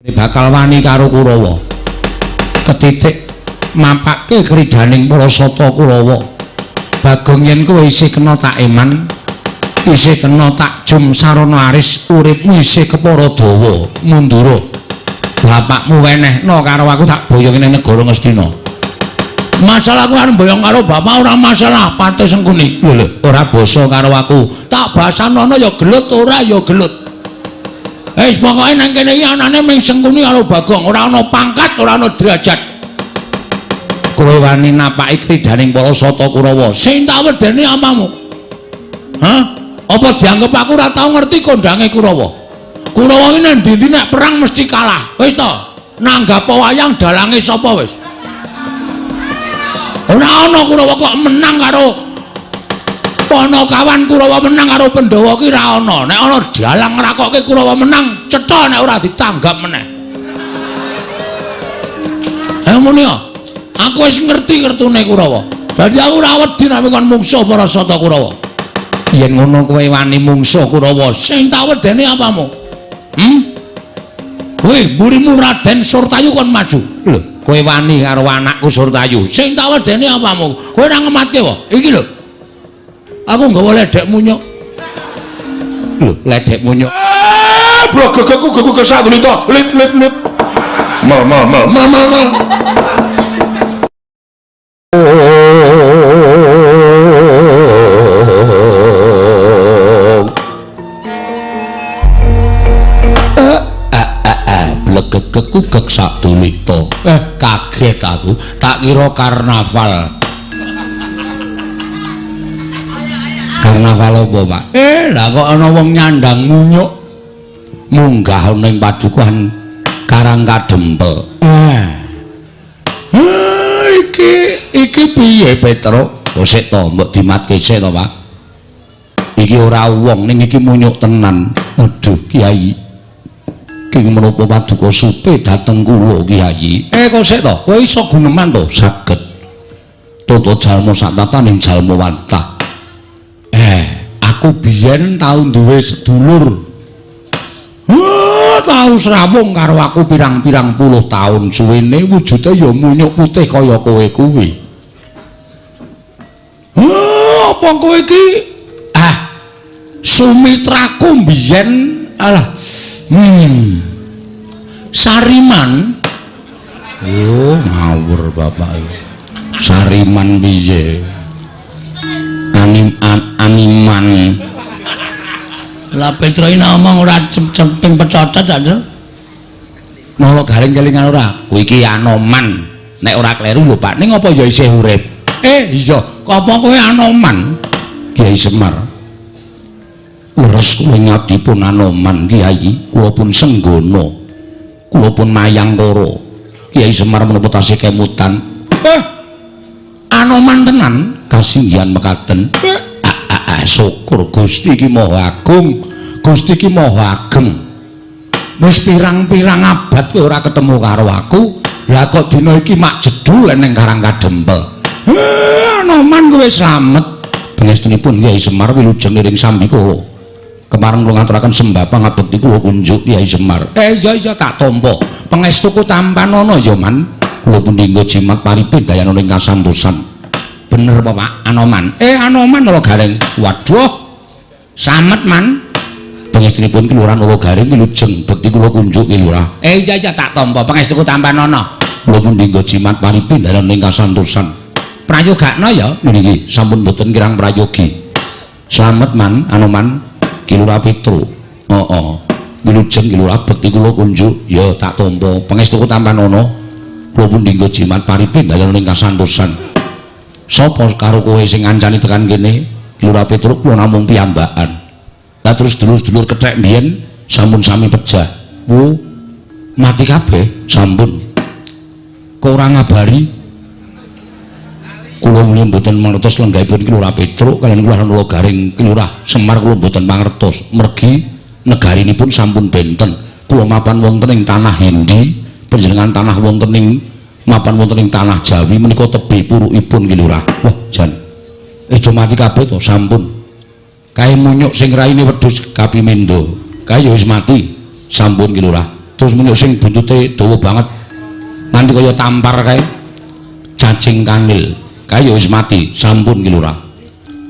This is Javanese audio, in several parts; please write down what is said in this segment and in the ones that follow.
Bakal wani karo Kurawa. Ketitik mapake kridaning para sata Kurawa. Bagong yen kowe isih kena tak eman, isih kena tak jum sarana aris, uripmu isih kepara dawa, mundura. Bapakmu wenehno karo aku tak boyong ning negara Ngastina. Masalah aku arep boyong karo bapak ora masalah, Patih Sengkuni. Lho lho, ora basa karo aku. Tak basanono ya gelut, ora ya gelut. Wis pokoke nang kene iki anane mung Sengkuni karo Bagong, ora ana pangkat, ora ana derajat. Kowe wani napaki kridaning para sata Kurawa. Sing tak wedeni apamu? Hah? Apa dianggep aku ora tau ngerti kondange Kurawa? Kurawa iki nang ndi nek perang mesti kalah. Wis to, nanggap wayang dalange sapa wis? Ora ana Kurawa kok menang karo Panakawan, Kurawa menang karo Pandhawa ki ora ana. Nek ana dalang ngrakokke Kurawa menang, cetha nek ora ditanggap meneh. Ayo muni ya. Aku wis ngerti kertune Kurawa. Dadi aku ora wedi nek kon mungsuh para sata Kurawa. Yen ngono kowe wani mungsuh Kurawa, sing tak wedeni apamu? Hmm? Kowe mburimu Raden Surtayu kon maju. Lho, kowe wani karo anakku Surtayu. Sing tak wedeni apamu? Kowe ora ngematke wae. Iki lho. Aku nggawa ledek munyuk. Lho, ledek munyuk. Blogogku gugu sadulita. Lip lip lip. Mel mel mel mel mel mel. Blegegeku gek sadulita. Kaget aku, tak kira karnaval. Karnaval apa, Pak? Lah kok ana wong nyandang munyuk munggah ana ing padukuhan Karang Kadempel. Iki piye, Petro? Oh sik to, mbok dimatke sik to, Pak. Iki ora wong ning iki munyuk tenan. Aduh, Kiai. King menapa paduka supe dhateng kula, Kiai? Kok sik to? Kowe iso guneman to? Saged. Toto jalma satataning jalma wantah. Aku biyen tau duwe sedulur. Tau srawung karo aku pirang-pirang puluh taun suwene, wujude ya munyuk putih kaya kowe kuwi. Apa kowe iki? Sumitraku biyen alah. Sariman. Oh, ngawur bapak iki. Sariman piye? Animan. Lah Petro iki ngomong ora cemping pecotot ta, Tru? Nala garing kelingan ora? Kuwi iki Anoman. Nek ora kleru lho, Pak. Ning apa ya isih urip? Iya. Apa kowe Anoman? Kiai Semar. Leres kula ngabdipun Anoman, Kiai. Kula pun senggana. Kula pun mayangkara. Kiai Semar menapa tasih kemutan? Anoman tenan. Kasinggihan mekaten. Syukur Gusti iki Maha Agung. Gusti iki Maha Ageng. Wis pirang-pirang abad kowe ora ketemu karo aku. Lah kok dina iki mak jedul ning Karang Kadempel. Anoman kowe slamet. Pangestunipun Kyai Semar wilujeng iring sambikala. Kemareng kula ngaturaken sembah pangabekti kula kunjuk Kyai Semar. Iya iya tak tampa. Pangestuku tampanana ya, Man. Kula pun dinggo jimat paripin dayana ing kasantosan. Bener apa, Pak? Anoman. Anoman ora garing. Waduh. Samet, Man. Pangestunipun Ki Lurah Nala Garing wilujeng bekti kula kunjuk Ki Lurah. Iya iya tak tampa pangestuku tampanana. Kula pun dinggo jimat paripin dayana ing kasantosan. Prayogakno ya niki sampun boten kirang prayogi. Slamet, Man, Anoman. Ki Lurah Petro. Heeh. Wilujeng Ki Lurah bekti kula kunjuk ya tak tampa pangestuku tampanana. Kula pun dinggo jimat paripin dayana ing kasantosan. Sapa karo kowe sing ngancani tekan kene? Ki Lurah Petruk kula namung piyambakan. Lah terus dulur-dulur kethek mbiyen sampun sami pejah. Wo, mati kabeh sampun. Kok ora ngabari? Kula muni mboten mangertos lenggahipun Ki Lurah Petruk kaliyan Lurah Nala Garing Ki Lurah Semar kula mboten mangertos. Mergi negarinipun sampun benten. Kula mapan wonten ing tanah Hindi, panjenengan tanah wonten ing mapan wonten ing tanah Jawi menika tebih purukipun Ki Lurah. Wah, jan. Do mati kabeh to sampun. Kae munyuk sing raine wedhus kapimendo. Kae ya wis mati. Sampun Ki Lurah. Terus munyuk sing buntute dawa banget nganti kaya tampar kae. Cacing kanil kae ya wis mati, sampun Ki Lurah.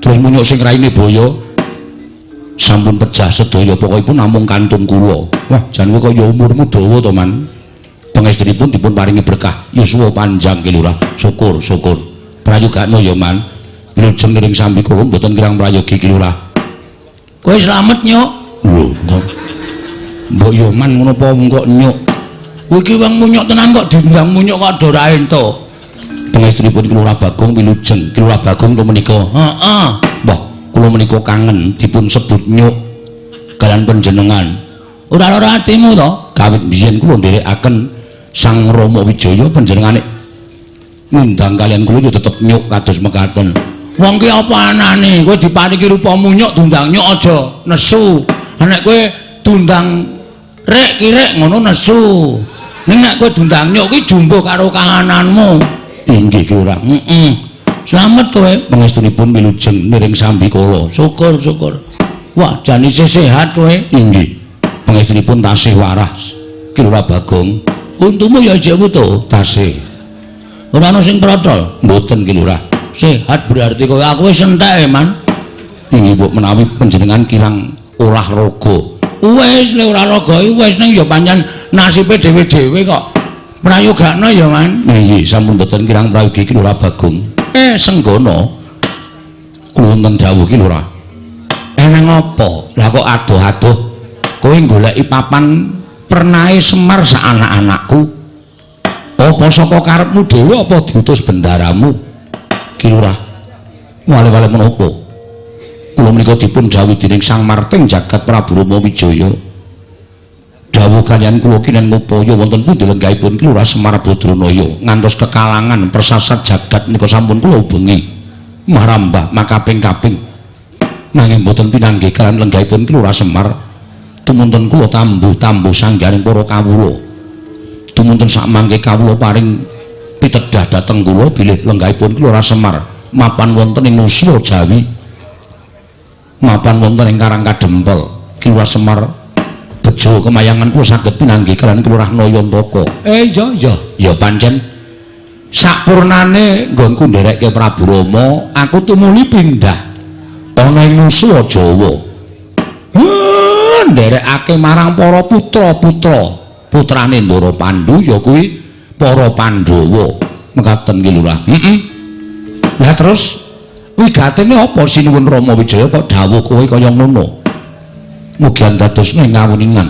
Terus munyuk sing raine boyo sampun pejah sedaya, pokokipun namung kantun kula. Wah, jan kowe kaya umurmu dawa to, Man. Pangestunipun dipun paringi berkah yuswa panjang Ki Lurah. Syukur, syukur. Prayogakno ya, Man. Wilujeng niring sambi kula mboten kirang prayogi Ki Lurah. Kowe slamet, Nyuk. Lho, kok mbok yo Man ngono apa kok nyuk? Kowe iki wong munyuk tenan kok diundang munyuk kok ora entuk. Pangestunipun Ki Lurah Bagong wilujeng. Ki Lurah Bagong to menika. Heeh. Mbah, kula menika kangen dipun sebut nyuk kalian panjenengan. Ora lara atimu to? Kawit biyen kula nderekaken Sang Rama Wijaya panjenengane ngundang kalian kula ya tetep nyuk kados mekaten. Wong ki apa anane? Kowe diparingi rupa munyuk diundang nyuk aja nesu. Nek kowe diundang rek kirek ngono nesu. Ning nek kowe diundang nyuk ki jumbuh karo kahananmu. Inggih Ki Lurah. Heeh. Slamet kowe. Pangestunipun wilujeng niring sambi kula. Syukur, syukur. Wah, jan isih sehat kowe. Inggih. Pangestunipun tasih waras Ki Lurah Bagong. Untumu ya isih wutuh? Tasih. Ora ana sing protol? Mboten Ki Lurah. Sehat berarti kowe. Aku wis entek, Man. Inggih, Mbok menawi panjenengan kirang olahraga. Wis, nek olahraga wis ning ya pancen nasibe dhewe-dhewe kok. Prayogakno ya, Man. Nggih, sampun mboten kirang prayogi Ki Lurah Bagong. Senggono. Kula wonten dawuh Ki Lurah. Eneng apa? Lah kok adoh-adoh kowe goleki papan pernahe Semar sak anak-anakku? Apa saka karepmu dhewe apa diutus bendaramu? Ki Lurah, wale-wale menapa? Kula menika dipun dawuhi dening Sang Marting Jagat Prabu Rama Wijaya. Dawuh kaliyan kula kinen ngupaya wonten pundi lenggahipun Ki Lurah Semar Badranaya ngantos kekalangan persasat jagat menika sampun kula ubengi marambah makaping-kaping. Nanging boten pinanggih kaliyan lenggahipun Ki Lurah Semar. Tumunten kula tambuh-tambuh sangganing para kawula. Tumunten sakmangke kawula paring pitedah dhateng kula bilih lenggahipun Ki Lurah Semar mapan wonten ing Nuswa Jawi, mapan wonten ing Karang Kadempel. Ki Lurah Semar bejo kemayangan kula saged pinanggih kaliyan Ki Lurah Nayantaka. Iya iya ya pancen sakpurnane nggonku nderekke Prabu Rama aku tumuli pindah ana ing Nuswa Jawa. Nderekake marang para putra-putra putrane Ndara Pandu ya kuwi para Pandhawa. Mekaten Ki Lurah. Heeh. Lah terus wigatene apa sinuwun Rama Wijaya kok dawuh kowe kaya ngono? Mugi andadosne ngawuningan.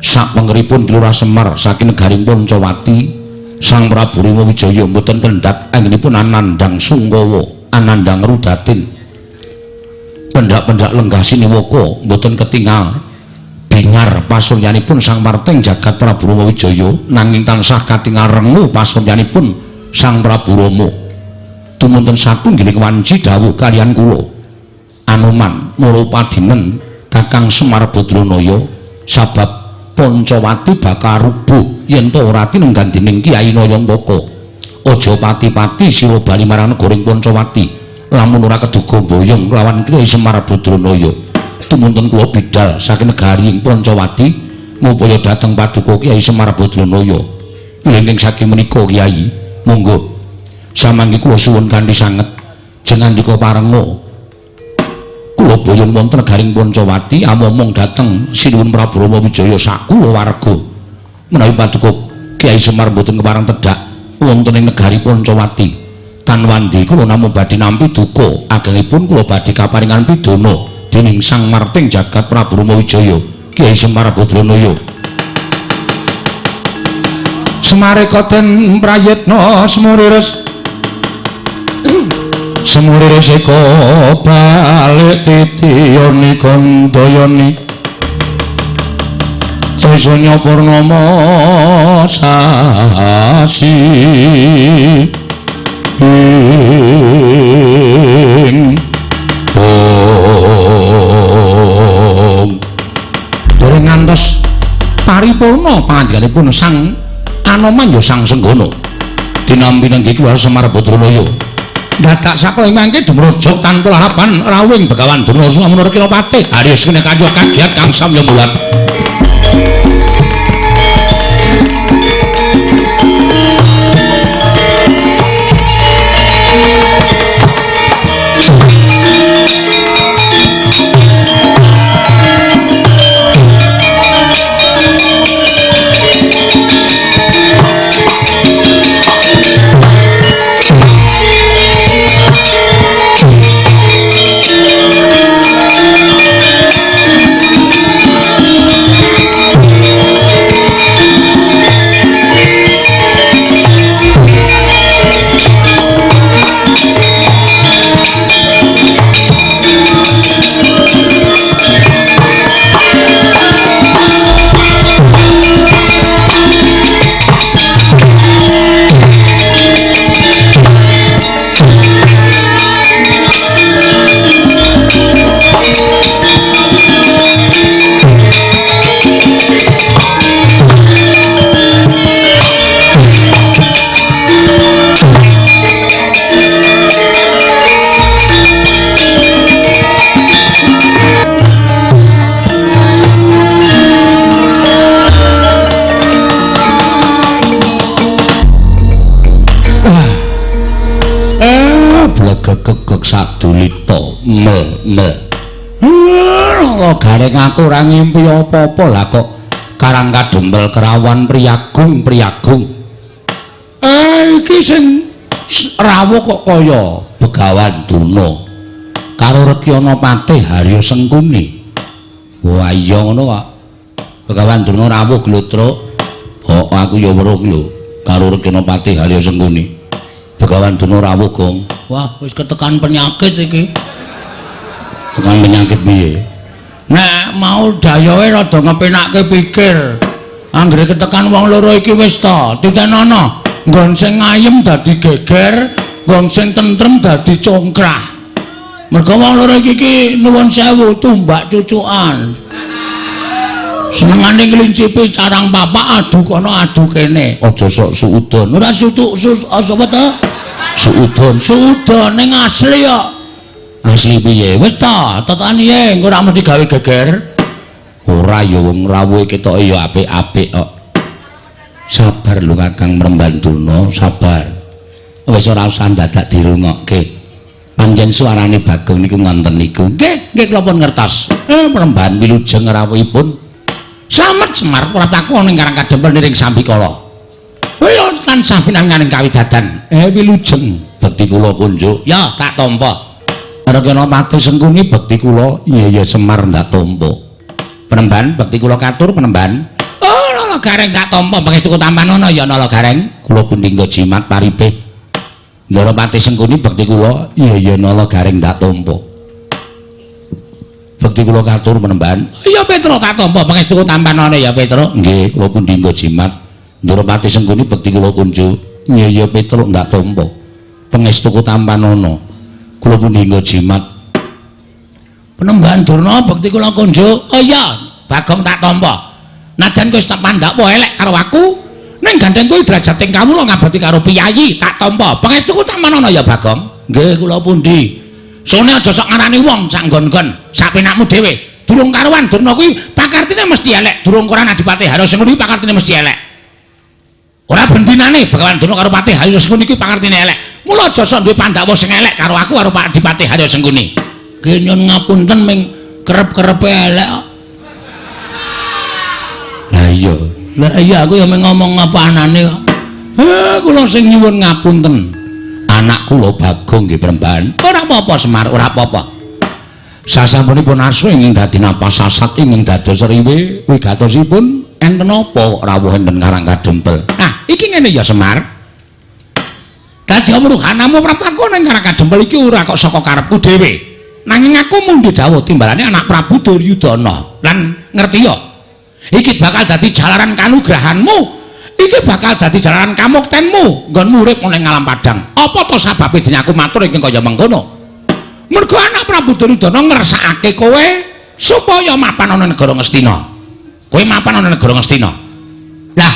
Sapengeripun Ki Lurah Semar saking negari Pancawati, Sang Prabu Rama Wijaya mboten kendhat anggenipun anandhang sungkawa, anandhang rudatin. Pendak-pendak lenggah siniwaka mboten ketingal bingar pasuryanipun Sang Marting Jagat Prabu Rama Wijaya nanging tansah katingal rengu pasuryanipun Sang Prabu Rama. Tumunten satunggiling wanci dawuh kaliyan kula Anoman Molopadinen Kakang Semar Badranaya sabab Pancawati bakal rubuh yen ta ora tinenggan dening Kyai Nayantaka. Aja pati-pati sira bali marang negaring Pancawati lamun ora keduga boyong lawan Kyai Semar Badranaya. Tumunten kula bidal saking negari ing Pancawati ngupaya dhateng paduka Kyai Semar Badranaya. Wilujeng saking menika Kyai, monggo samangke kula suwun kanthi sanget jengandika parenga. Kula boyong wonten negaring Pancawati amomong dhateng Sinuwun Prabu Rama Wijaya sak kulawarga. Menawi paduka Kyai Semar mboten kepareng tedhak wonten ing negari Pancawati, tanwandi kula namung badhe nampi duka agengipun kula badhe kaparingan pidana dening Sang Marting Jagat Prabu Rama Wijaya Kyai Semar Badranaya. Semareka den prayitna semuriris semuriris eka balik titiyani gandayani Sunya purnama sasi ing om. Dereng ngantos paripurna pangandikanipun Sang Anoman ya Sang Senggono dinampi nenggih Ki Semar Badranaya. Dadak sakla ing mangke dumrojok tanpa larapan rawuhing Begawan Durna Sumenur Kilapati. Aris kene kaya kagiat kang samya mulat. Gareng aku ora ngimpi apa-apa lah kok Karang Kadempel kerawan priyagung-priyagung. Iki sing rawuh kok kaya Begawan Durna karo Rekyana Patih Harya Sengkuni. Wah iya ngono kok. Begawan Durna rawuh glodrok. Oh aku ya weruh lho karo Rekyana Patih Harya Sengkuni. Begawan Durna rawuh, Gong. Wah, wis ketekan penyakit iki. Tekan penyakit piye? Nek mau dayohe rada ngepenakke pikir. Anggere ketekan wong loro iki wis ta, titenono. Nggon sing ayem dadi geger, nggon sing tentrem dadi congkrah. Mergo wong loro iki iki nuwun sewu tumbak cucukan. Senengane ngelincipi carang papak adu kono adu kene. Aja sok suudon. Ora sutuk sus apa ta? Suudon. Suudon ning asli kok. Asli piye? Wis ta, tetane piye engko ora mesti gawe geger. Ora ya wong rawuhe ketoke ya apik-apik kok. Sabar lho Kakang Mremban Durna, sabar. Wis ora usah dadak dirungokke. Pancen suarane Bagong niku ngonten niku. Nggih, nggih kula pun ngertos. Mremban wilujeng rawuhipun. Slamet Semar praptaku ning Karang Kadempel niring sambikala. Kaya tansah pinanganing kawidadan. Wilujeng bekti kula kunjuk. Ya, tak tampa. Rekyana Patih Sengkuni bekti kula. Iya iya Semar ndak tampa. Penemban bekti kula katur penemban. Oh, Nala Gareng tak tampa pangestu tampanono ya Nala Gareng. Kula pundi nggo jimat paripih. Ndara Patih Sengkuni bekti kula. Iya iya Nala Gareng ndak tampa. Bekti kula katur penemban. Iya Petro tak tampa pangestu tampanono ya Petro. Nggih, kula pundi nggo jimat. Ndara Patih Sengkuni bekti kula kunjuk. Iya iya Petro ndak tampa. Pangestu tampanono. Kula pundi nggo jimat. Penemban Durna bekti kula kunjuk. Oh iya, Bagong tak tampa. Najan kowe wis tak pandhakwa elek karo aku, ning gandeng kowe derajating kawula ngabekti karo piyayi tak tampa. Pangestuku tampanono ya Bagong. Nggih, kula pundi. Sone aja sok ngarani wong sak nggon-nggon, sak penakmu dhewe. Durung karuan Durna kuwi pakartine mesti elek, durung koran Adipati Harya Sengkuni pakartine mesti elek. Ora bendinane Begawan Durna karo Patih Harya Sengkuni kuwi pakartine elek. Mula aja sok duwe pandhawa sing elek karo aku karo Pak Adipati Harya Sengkuni. Nggih nyun ngapunten ming kerep-kerepe elek kok. Lah iya. Lah iya aku ya mung ngomong apa anane kok. Kula sing nyuwun ngapunten. Anak kula Bagong nggih Premban. Ora apa-apa Semar, ora apa-apa. Sasampunipun asu ingkang dadi napas sasat ingkang dados riwe wigatosipun enten napa kok rawuh enten Karang Kadempel. Nah, iki ngene ya Semar. Dadi amruhanamu praptaku ning Karang Kadempel iki ora kok saka karepku dhewe. Nanging aku mundhi dawuh timbalane anak Prabu Duryudana. Lan ngerti ya? Iki bakal dadi jalaran kanugrahanmu. Iki bakal dadi jalaran kamuktenmu nggonmu urip ning alam padang. Apa to sababe dene aku matur iki kaya mengkono? Mergo anak Prabu Duryudana ngersakake kowe supaya mapan ana negara Ngastina. Kowe mapan ana negara Ngastina. Lah,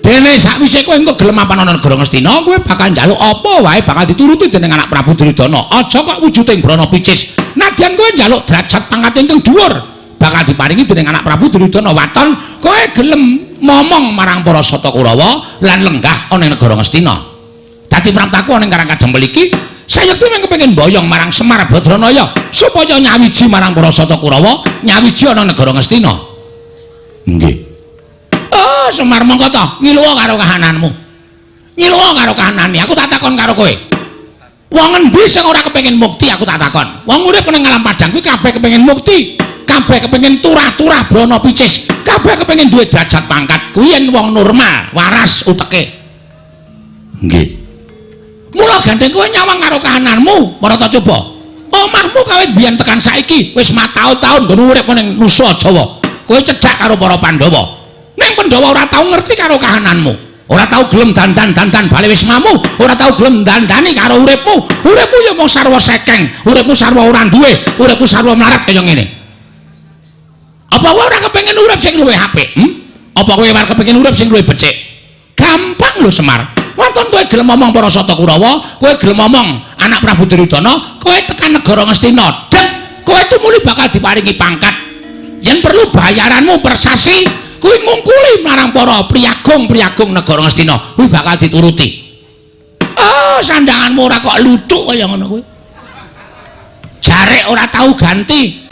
dene sakwise kowe engko gelem mapan ana negara Ngastina, kowe bakal njaluk apa wae bakal dituruti dening anak Prabu Duryudana. Aja kok wujuding brana picis. Nadyan kowe njaluk derajat pangkat ingkang dhuwur, bakal diparingi dening anak Prabu Duryudana. Waton kowe gelem momong marang para Sata Kurawa lan lenggah ana ing negara Ngastina. Dadi praptaku ana ing Karang Kadempel iki sayekti mung kepengin boyong marang Semar Badranaya supaya nyawiji marang para Sata Kurawa, nyawiji ana negara Ngastina. Nggih. Oh, Semar mongko ta ngiluwa karo kahananmu. Ngiluwa karo kahanane, aku tak takon karo kowe. Wong endi sing ora kepengin mukti aku tak takon. Wong urip ning alam padang kuwi kabeh kepengin mukti. Kabeh kepengin turah-turah brana picis, kabeh kepengin duwe derajat pangkat. Kuwi yen wong normal, waras uteke. Nggih. Mula gandeng kowe nyawang karo kahananmu, marata coba. Omahmu kawit biyen tekan saiki wis mataun-taun nggon urip ning Nusa Jawa. Kowe cedhak karo para Pandhawa. Ning Pandhawa ora tau ngerti karo kahananmu. Ora tau gelem dandan-dandan bali wismamu, ora tau gelem dandani karo uripmu. Uripmu ya mung sarwa sekeng, uripmu sarwa ora duwe, uripmu sarwa mlarat kaya ngene. Apa kowe ora kepengin urip sing luwih apik? Apa kowe ora kepengin urip sing luwih becik? Gampang lho Semar. Wonten kowe gelem ngomong para Sata Kurawa, kowe gelem ngomong anak Prabu Duryudana, kowe tekan negara Ngastina, dek, kowe tumuli bakal diparingi pangkat. Yen perlu bayaranmu persasi, kuwi ngungkuli marang para priyagung-priyagung negara Ngastina, kuwi bakal dituruti. Oh, sandanganmu ora kok luthuk kaya ngono kuwi. Jarek ora tau ganti.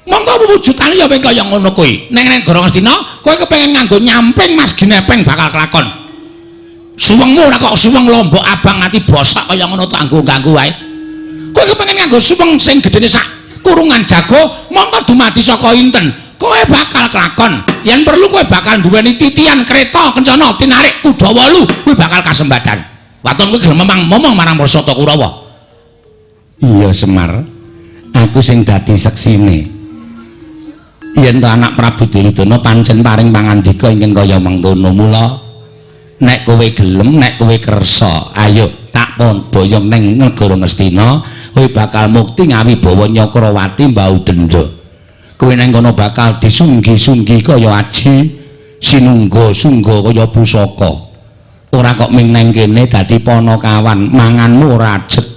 Monggo wujudane ya kaya ngono kuwi. Ning negara Ngastina kowe kepengin nganggo nyamping Mas Ginepeng bakal kelakon. Suwengmu ora kok suweng lombok abang ati bosok kaya ngono tak nganggo wae. Kowe kepengin nganggo suweng sing gedene sak kurungan jago, monggo dumadi saka inten. Kowe bakal kelakon. Yen perlu kowe bakal duweni titian kereta kencana tinarik kuda wolu, kuwi bakal kasembadan. Waton kowe gelem momong marang Parsata Kurawa. Iya Semar, aku sing dadi seksine. Yen to anak Prabu Duryudana pancen paring pangandika ingkang kaya mengkono, mula nek kowe gelem, nek kowe kersa, ayo tak boyong ning negara Ngastina, kowe bakal mukti ngawibawa Nyakrawati mbau denda. Kowe nang kono bakal disunggi-sunggi kaya aji, sinungga-sungga kaya pusaka. Ora kok ming nang kene dadi panakawan, manganmu ora ajeg.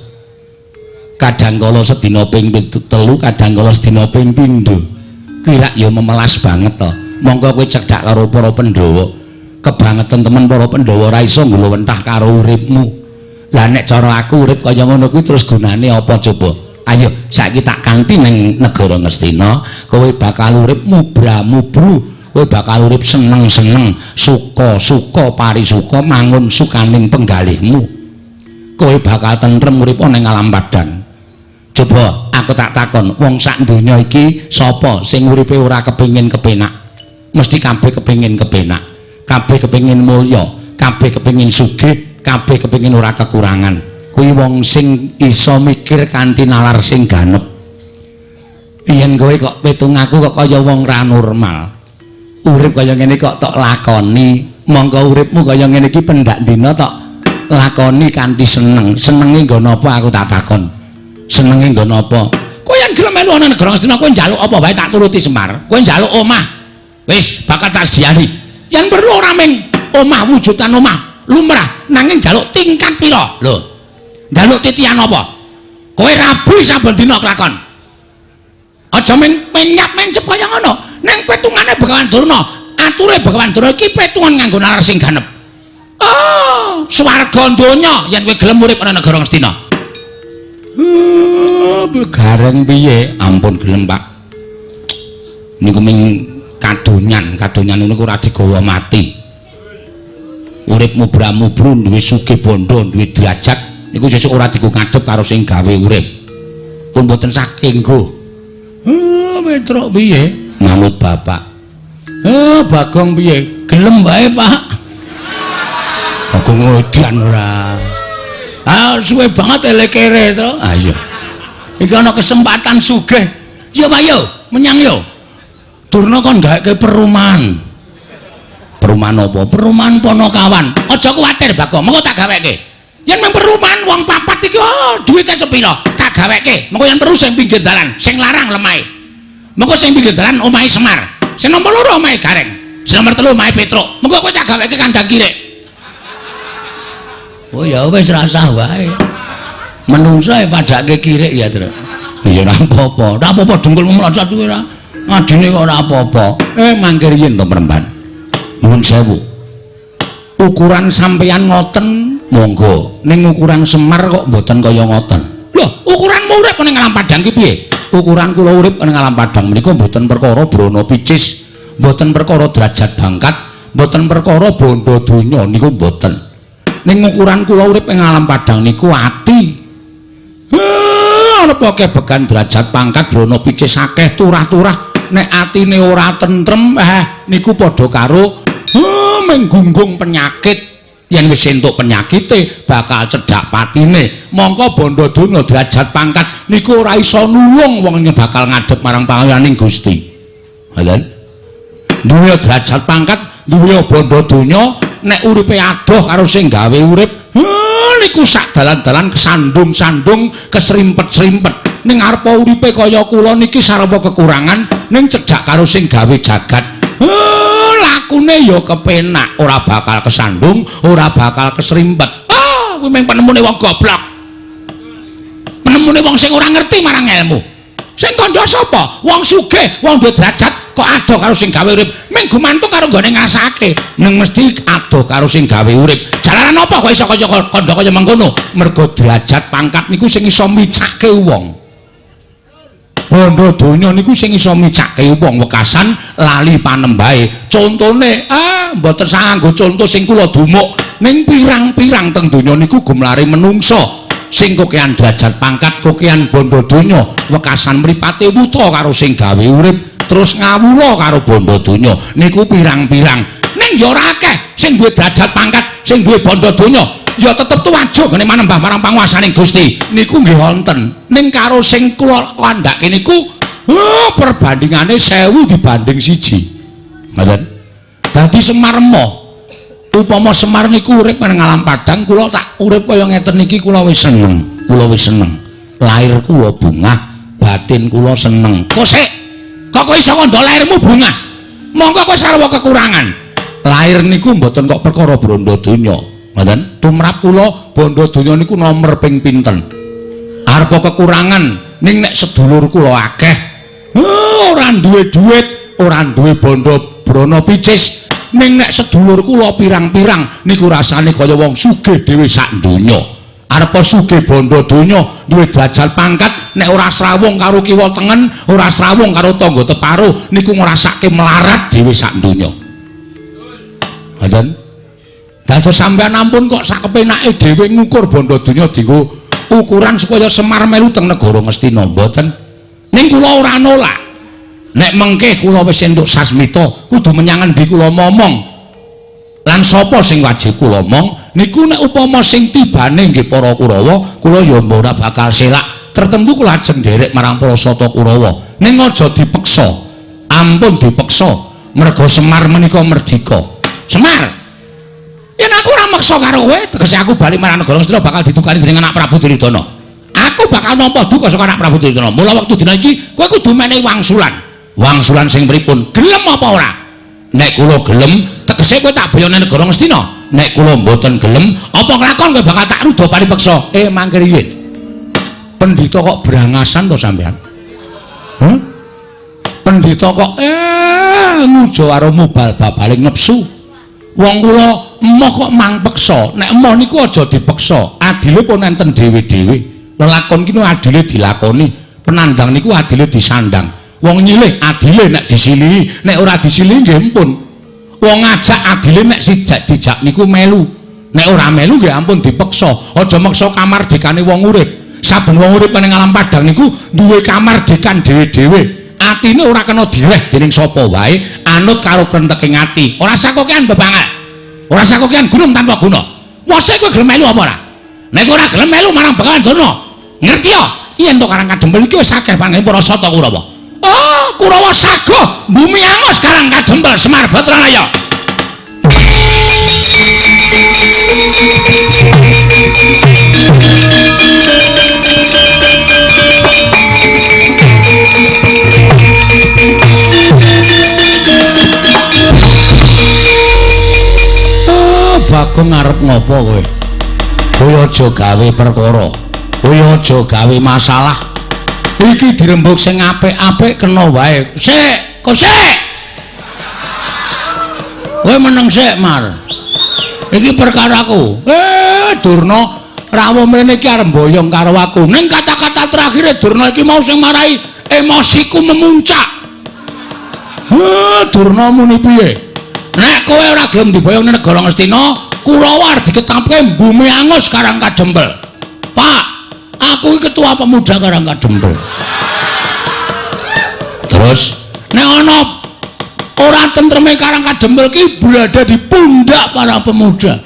Kadang kala sedina ping 3, kadang kala sedina ping 7. Kuwi rak ya memelas banget to. Monggo kowe cedhak karo para Pandhawa. Kebangetan temen para Pandhawa ora iso nglewentah karo uripmu. Lah nek cara aku urip kaya ngono kuwi terus gunane apa coba? Ayo saiki tak kanthi ning negara Ngastina, kowe bakal urip mubra-mubru, kowe bakal urip seneng-seneng, suka-suka parisuka mangun sukaning penggalihmu. Kowe bakal tentrem urip ning alam padang. Coba aku tak takon, wong sak donya iki sapa sing uripe ora kepengin kepenak? Mesti kabeh kepengin kepenak, kabeh kepengin mulya, kabeh kepengin sugih, kabeh kepengin ora kekurangan. Kuwi wong sing iso mikir kanthi nalar sing ganep. Yen kowe kok pitung aku kok kaya wong ra normal. Urip kaya ngene kok tok lakoni, mongko uripmu kaya ngene iki pendak dina tok lakoni kanthi seneng. Senenge nggo napa aku tak takon? Senenge nggo napa? Kowe yen gelem melu ana negara Ngastina kowe njaluk apa wae tak turuti Semar. Kowe njaluk omah, wis bakal tak sediani. Yen perlu ora ming omah wujudan omah lumrah, nanging njaluk tingkat pira? Lho. Njaluk titian apa? Kowe rabi saben dina kelakon. Aja ming menyap mencep kaya ngono. Ning petungane Begawan Durna, ature Begawan Durna iki petungan nganggo nalar sing ganep. Oh, swarga donya yen kowe gelem urip ana negara Ngastina. Gareng piye? Ampun gelem, Pak. Niku ming kadonyan, kadonyan niku ora digawa mati. Urip mubra-mubru duwe sugih bondo, duwe derajat, niku sesuk ora digo ngadhep karo sing gawe urip. Pun mboten saking nggo. Petruk piye? Manut bapak. Bagong piye? Gelem wae, Pak. Bagong edan ora. Ah, suwe banget elekere to. Ah iya. Iki ana kesempatan sugih. Yo Pak yo, menyang yo. Durna kon gaweke perumahan. Perumahan apa? Perumahan Panakawan. Aja kuwatir Bagong, mengko tak gaweke. Yen mung perumahan wong papat iki oh, duwite sepira? Tak gaweke. Mengko yen perlu sing pinggir dalan, sing larang lemahe. Mengko sing pinggir dalan omahe Semar. Sing nomor 2 omahe Gareng. Sing nomor 3 omahe Petruk. Mengko kowe tak gaweke kandang kirik. Oh ya wis rasah wae. Menungso e padake kirik ya, Tru. Ya ora apa-apa. Ora apa-apa dengkulmu mlocot kuwi ora. Ngadine kok ora apa-apa. Mangke riyin to Premban. Nuwun sewu. Ukuran sampeyan ngoten monggo. Ning ukuran Semar kok mboten kaya ngoten. Lho, ukuranmu urip ning alam padang ki piye? Ukuran kula urip ning alam padang menika mboten perkara brana picis, mboten perkara derajat bangkat, mboten perkara bondo donya niku mboten. Ning ukuran kula urip ing alam padang niku ati. Arep akeh began derajat pangkat brana picis akeh turah-turah, nek atine ora tentrem niku padha karo menggunggung penyakit. Yen wis entuk penyakite bakal cedhak patine. Mongko bondo donya derajat pangkat niku ora iso nulung wong bakal ngadhep marang pangayaning Gusti. Ngoten. Duwe derajat pangkat, duwe bondo donya, nek uripe adoh karo sing gawe urip, niku sak dalan-dalan kesandung-sandung, kesrimpet-srimpet. Ning arepa uripe kaya kula niki sarwa kekurangan, ning cedhak karo sing gawe jagat. Lakune ya kepenak, ora bakal kesandung, ora bakal kesrimpet. Kuwi mung penemune wong goblok. Penemune wong sing ora ngerti marang ilmu. Sing kandha sapa? Wong sugih, wong duwe derajat kok adoh karo sing gawe urip. Ming gumantung karo nggone ngrasake. Ning mesti adoh karo sing gawe urip. Jalaran apa kok iso kaya kandha kaya mengkono? Mergo derajat pangkat niku sing iso micake wong. Bondo donya niku sing iso micake wong wekasan lali panembahe. Contone mboten sanggo conto sing kula dumuk ning pirang-pirang teng donya niku gumlare menungsa sing kokean derajat pangkat, kokean bondo donya, wekasan mripate wuta karo sing gawe urip, terus ngawula karo bondo donya niku pirang-pirang. Ning ya ora akeh sing duwe derajat pangkat, sing duwe bondo donya ya tetep tuwajo ngene manembah marang panguwasaning Gusti niku nggih wonten. Ning karo sing kula kandhake niku perbandingane 1000 dibanding 1. Ngoten. Dadi Semar emoh. Upama Semar niku urip nang alam padang, kula tak urip kaya ngeten iki kula wis seneng. Kula wis seneng. Lahir kula bungah, batin kula seneng. Kok sik? Kok kowe iso ngandha lahirmu bungah? Monggo kowe sarwa kekurangan. Lahir niku mboten kok perkara bondo donya. Ngoten, tumrap kula bondo donya niku nomer ping pinten. Arepa kekurangan ning nek sedulur kula akeh, ora duwe duit, ora duwe bondo brana picis, ning nek sedulur kula pirang-pirang niku rasane kaya wong sugih dhewe sak donya. Arepa sugih bondo donya, duwe derajat pangkat, nek ora srawung karo kiwa tengen, ora srawung karo tangga teparo, niku ngrasake melarat dhewe sak donya. Ngoten. Dados sampeyan ampun kok sak kepenake dhewe ngukur bondo donya dienggo ukuran supaya Semar melu teng negara Ngastina, mboten. Ning kula ora nolak. Nek mengke kula wis entuk sasmita, kudu menyang endi kula momong. Lan sapa sing wajib kula omong niku nek upama sing tibane nggih para Kurawa, kula ya ora bakal selak. Tertentu kula ajeng nderek marang para Sata Kurawa. Ning aja dipeksa. Ampun dipeksa. Merga Semar menika merdika. Semar, yen aku ora meksa karo kowe, tegese aku bali marang negara Ngastina bakal didukani dening anak Prabu Duryudana. Aku bakal nampa duka saka anak Prabu Duryudana. Mula wektu dina iki kowe kudu menehi wangsulan. Wangsulan sing pripun? Gelem apa ora? Nek kula gelem, tegese kowe tak boyone negara Ngastina. Nek kula mboten gelem, apa kelakon kowe bakal tak ruda paripeksa? Mangke riyin. Pendhita kok brangasan to sampean? Huh? Pendhita kok ngujo karo mubal babaling nepsu. Wong kula emoh kok mang peksa. Nek emoh niku aja dipeksa. Adile pun enten dhewe-dhewe. Lelakon ki adile dilakoni, penandang niku adile disandang. Wong nyilih adile nek disilihi, nek ora disilihi nggih ampun. Wong ngajak adile nek sijak dijak niku melu. Nek ora melu nggih ampun dipeksa. Aja meksa kamardikane wong urip. Saben wong urip ning alam padang niku duwe kamardikan dhewe-dhewe. Atine ora kena direh dening sapa wae, anut karo krenteking ati. Ora sakokean bebangal. Ora sakokean gunung tanpa guna. Mosok kowe gelem melu apa ora? Nek ora gelem melu marang Begawan Durna. Ngerti ya? Yen to Karang Kadempel iki wis akeh panggene para Sata Kurawa. Oh, Kurawa sago bumi angus Karang Kadempel Semar Batranaya. Bagong arep ngopo kowe? Kowe aja gawe perkara. Kowe aja gawe masalah. Iki dirembug sing apik-apik kena wae. Sik, kok sik. Kowe meneng sik, Mar. Iki perkaraku. Durna rawuh mrene iki arep mboyong karo aku. Ning kata-kata terakhire Durna iki mau sing marai emosiku memuncak. Durna muni piye? Nek kowe ora gelem diboyong ning negara Ngastina, Kurawa arep diketapke bumi angus Karang Kadempel. Pak, aku iki ketua pemuda Karang Kadempel. Terus nek ana ora tentreme Karang Kadempel ki berada di pundak para pemuda.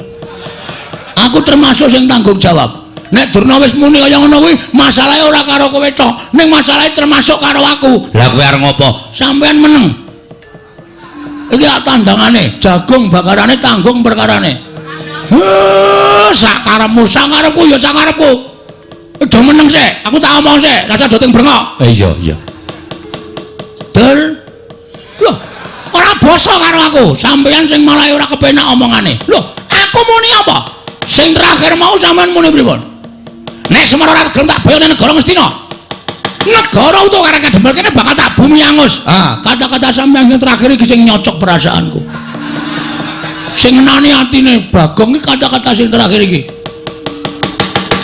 Aku termasuk sing tanggung jawab. Nek Durna wis muni kaya ngono kuwi, masalahe ora karo kowe tok, ning masalahe termasuk karo aku. Lah kowe arep ngopo? Sampeyan meneng. Iki tandangane, jagung bakarane tanggung perkarane. Sakarepmu, sakarepku ya sakarepku. Do meneng sik, aku tak omong sik, rasa do teng brengok. Iya, iya. Dur. Loh, ora basa karo aku. Sampeyan sing malah ora kepenak omongane. Loh, aku muni apa? Sing terakhir mau sampean muni pripun? Nek Semar ora gelem tak boyone negara Ngastina. Negara utuh Karang Kadempel kene bakal tak bumi angus. Ah, kata-kata sampeyan sing terakhir iki sing nyocok perasaanku. Sing ngenani atine Bagong iki kata-kata sing terakhir iki.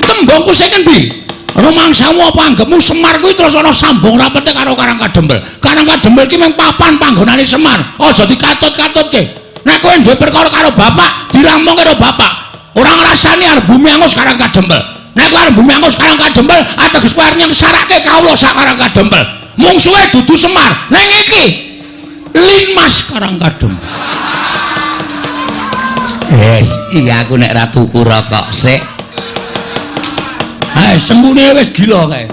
Tembungku sing endi? Rumangsamu apa anggepmu Semar kuwi terus ana sambung rapete karo Karang Kadempel. Karang Kadempel ki mung papan panggonane Semar. Aja dikatut-katutke. Nek kowe duwe perkara karo bapak, diramung karo bapak. Ora ngrasani arep bumi angus Karang Kadempel. Nek kowe arep bumi angus Karang Kadempel, ateges kowe arep nyengsarake kawula sak Karang Kadempel. Mungsuhe dudu Semar, ning iki Linmas Karang Kadempel. Yes, iya aku nek ra tuku rokok sik. Hai, sembune wis gila kae.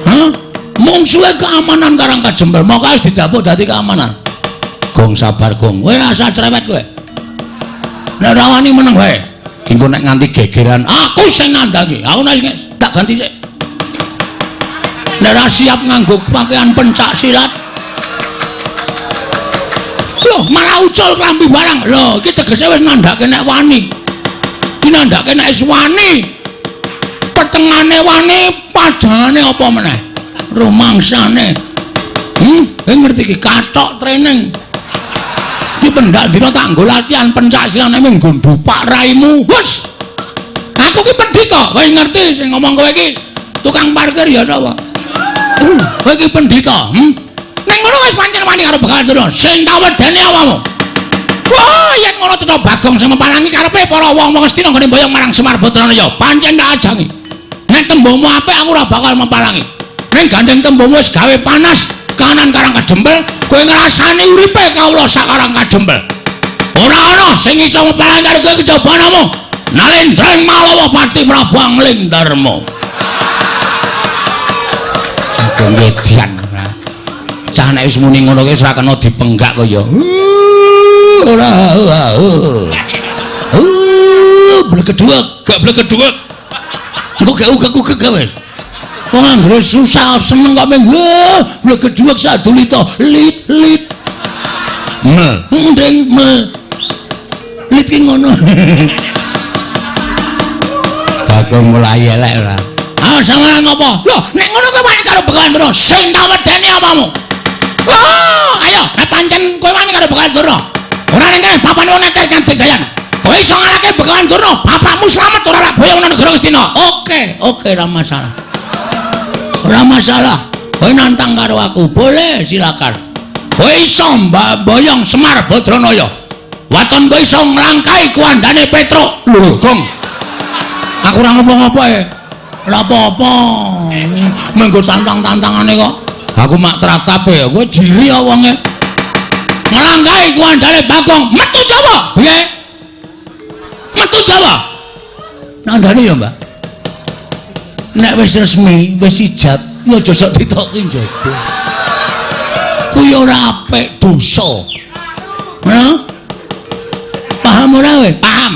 Hah? Mungsuhe keamanan Karang Kadempel, moko wis didapuk dadi keamanan. Gong sabar, Gong. Kowe rasa cerewet kowe. Nek ora wani meneng wae. Engko nek nganti gegeran, aku sing nandhangi. Aku nek tak ganti sik. Nek ora siap nganggo pakaian pencak silat. Loh, malah ucul klambi barang. Loh, iki tegese wis nandhake nek wani. Iki nandhake nek wis wani. Petengane wani, padhangane apa meneh? Rumangsane. Kowe ngerti iki kathok training. Iki pendak dina tak nggo latihan pencak silat nek nggo ndupak raimu. Hus. Aku ki pendhita, kowe ngerti sing ngomong kowe iki tukang parkir ya sapa? Kowe iki pendhita, Ning ngono wis pancen wani karo Begawan Durna. Sing tak wedeni awakmu. Wah, yen ngono cetha Bagong sing meparangi karepe para wong-wong Astina nggone mboyong marang Semar Badranaya. Pancen tak ajangi. Nek tembungmu apik aku ora bakal meparangi. Ning gandeng tembungmu wis gawe panas kanan Karang Kadempel, kowe ngrasani uripe kawula sak Karang Kadempel. Ora ana sing iso meparangi karo kowe kejaba namung Nalendra ing Malawa Pati Prabu Angling Darma. Sageng edian. Cah nek wis muni ngono kuwi wis ora kena dipenggak kaya. Ora. Blegeduwek, gak blegeduwek. Engko gak ugek-ugek wis. Wong anggere susah seneng kok mung blegeduwek sadulita lit lit. Mel, nding mel. Lit ki ngono. Bagong mulai elek ora. Ah, sampeyan ngopo? Lho, nek ngono kowe wani karo Begawan Durna, sing tak wedeni apamu? Wah, ayo, nek pancen kowe wani karo Begawan Durna. Ora ning kene papan wong neter Kadek Jayan. Kowe iso ngalahke Begawan Durna, bapakmu slamet ora rak boyong nang negara Ngastina. Oke, oke, ora masalah. Ora masalah. Kowe nantang karo aku, boleh silakan. Kowe iso mboyong Semar Badranaya. Waton kowe iso nglangkai kuandane Petruk. Lho, Gong. Aku ora ngopo-ngopo e. Ora apa-apa. Menggo tantang-tantangane kok. Aku mak tratap ya, kowe jiri ya wonge. Nglangkai kuandane Bagong, metu Jawa. Piye? Metu Jawa. Nandhane ya, Mbak. Nek wis resmi, wis ijab, ya aja sok ditoki njaba. Kuwi ora apik, dosa. Hah? Paham ora kowe? Paham.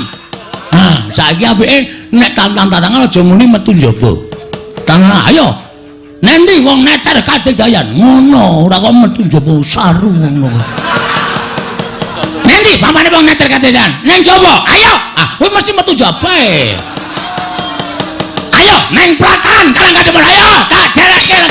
Nah, saiki apike nek tantang-tantangan aja muni metu njaba. Tangan ayo. Nendi wong neter Kadek Jayan? Ngono, ora kok metu njaba saru ngono. Nendi pamane wong neter Kadek Jayan? Neng njaba. Ayo. Ah, kowe mesti metu njaba e. Ayo neng Platan Karang Kadempel. Ayo, tak jereke.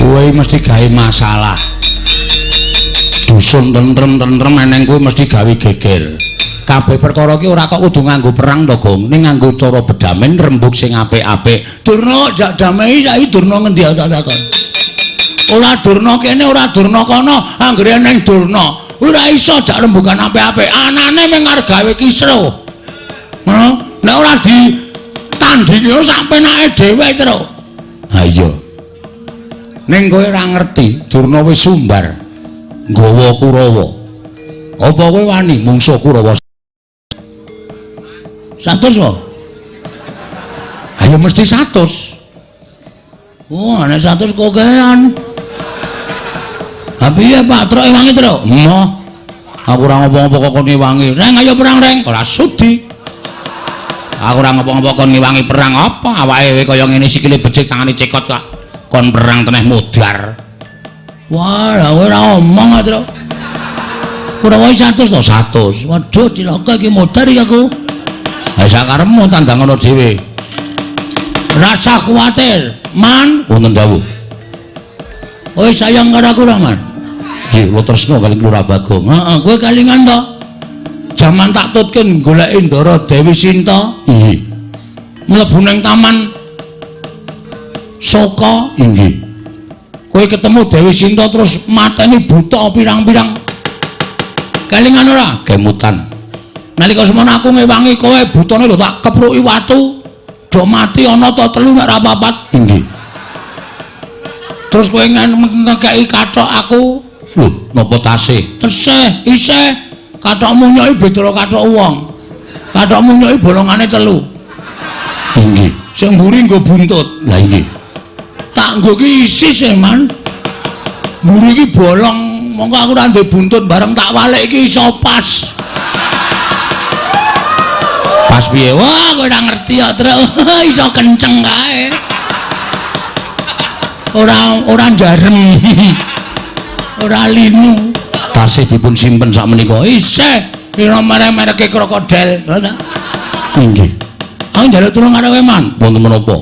Kowe mesti gawe masalah. Dusun tentrem-tentrem eneng kowe mesti gawe geger. Kabeh perkara ki ora kok kudu nganggo perang to, Gong. Ning nganggo cara bedamen rembug sing apik-apik. Durna jak damai saiki Durna ngendi tak takon. Ora Durna kene, ora Durna kono, anggere eneng Durna. Ora iso jak rembugan apik-apik. Anane mung arep gawe kisruh. Hah? Nek ora ditandingi sak penake dhewe terus. Ha iya. Ning kowe ora ngerti, Durna wis sumbar nggawa Kurawa. Apa kowe wani mungsuh Kurawa? 100 kok. Ayo mesti 100. Oh, nek 100 kokean. Ha piye Pak Truk ewangi Truk? Emoh. Aku ora ngopo-ngopo kok kon ngewangi. Reng ayo perang Reng. Ora sudi. Aku ora ngopo-ngopo kon ngewangi perang apa? Awake kaya ngene sikile becik tangane cekot kok. Kon perang teneh modar. Wah, lah kowe ora omong Truk. Kurawa 100 to 100. Waduh cilaka iki modar iki aku. Ha sakarepmu tandang ngono dhewe. Rasa kuwatir, Man. Wonten dawuh. Kowe sayang karo aku ora, Man? Nggih, kula tresna kali Lurah Bagong. Heeh, kowe kalingan to? Jaman tak tutke goleki Ndara Dewi Sinta. Inggih. Mlebu nang taman Soka. Inggih. Kowe ketemu Dewi Sinta terus mateni buta pirang-pirang. Kalingan ora? Kemutan. Nalika semono aku ngewangi kowe butane lho tak kepruki watu. Do mati ana ta telu nek ora papat. Inggih. Terus kowe ngekeki kathok aku. Lho, napa tasih? Tesih, isih. Kathokmu nyoki beda kathok wong. Kathokmu nyoki bolongane telu. Inggih. Sing mburi nggo buntut. Lah inggih. Tak nggo ki isis e, Man. Mburi iki bolong, mongko aku ora ndek buntut bareng tak walik iki iso pas. Pas piye? Wah, kowe ora ngerti ya, Truk. Iso kenceng kae. Ora njarem. Ora linu. Tasih dipun simpen sakmenika. Isih pira merek-mereke krokodil. Lha ta? Inggih. Aku njaluk tulung karo kowe, Man. Wonten menapa?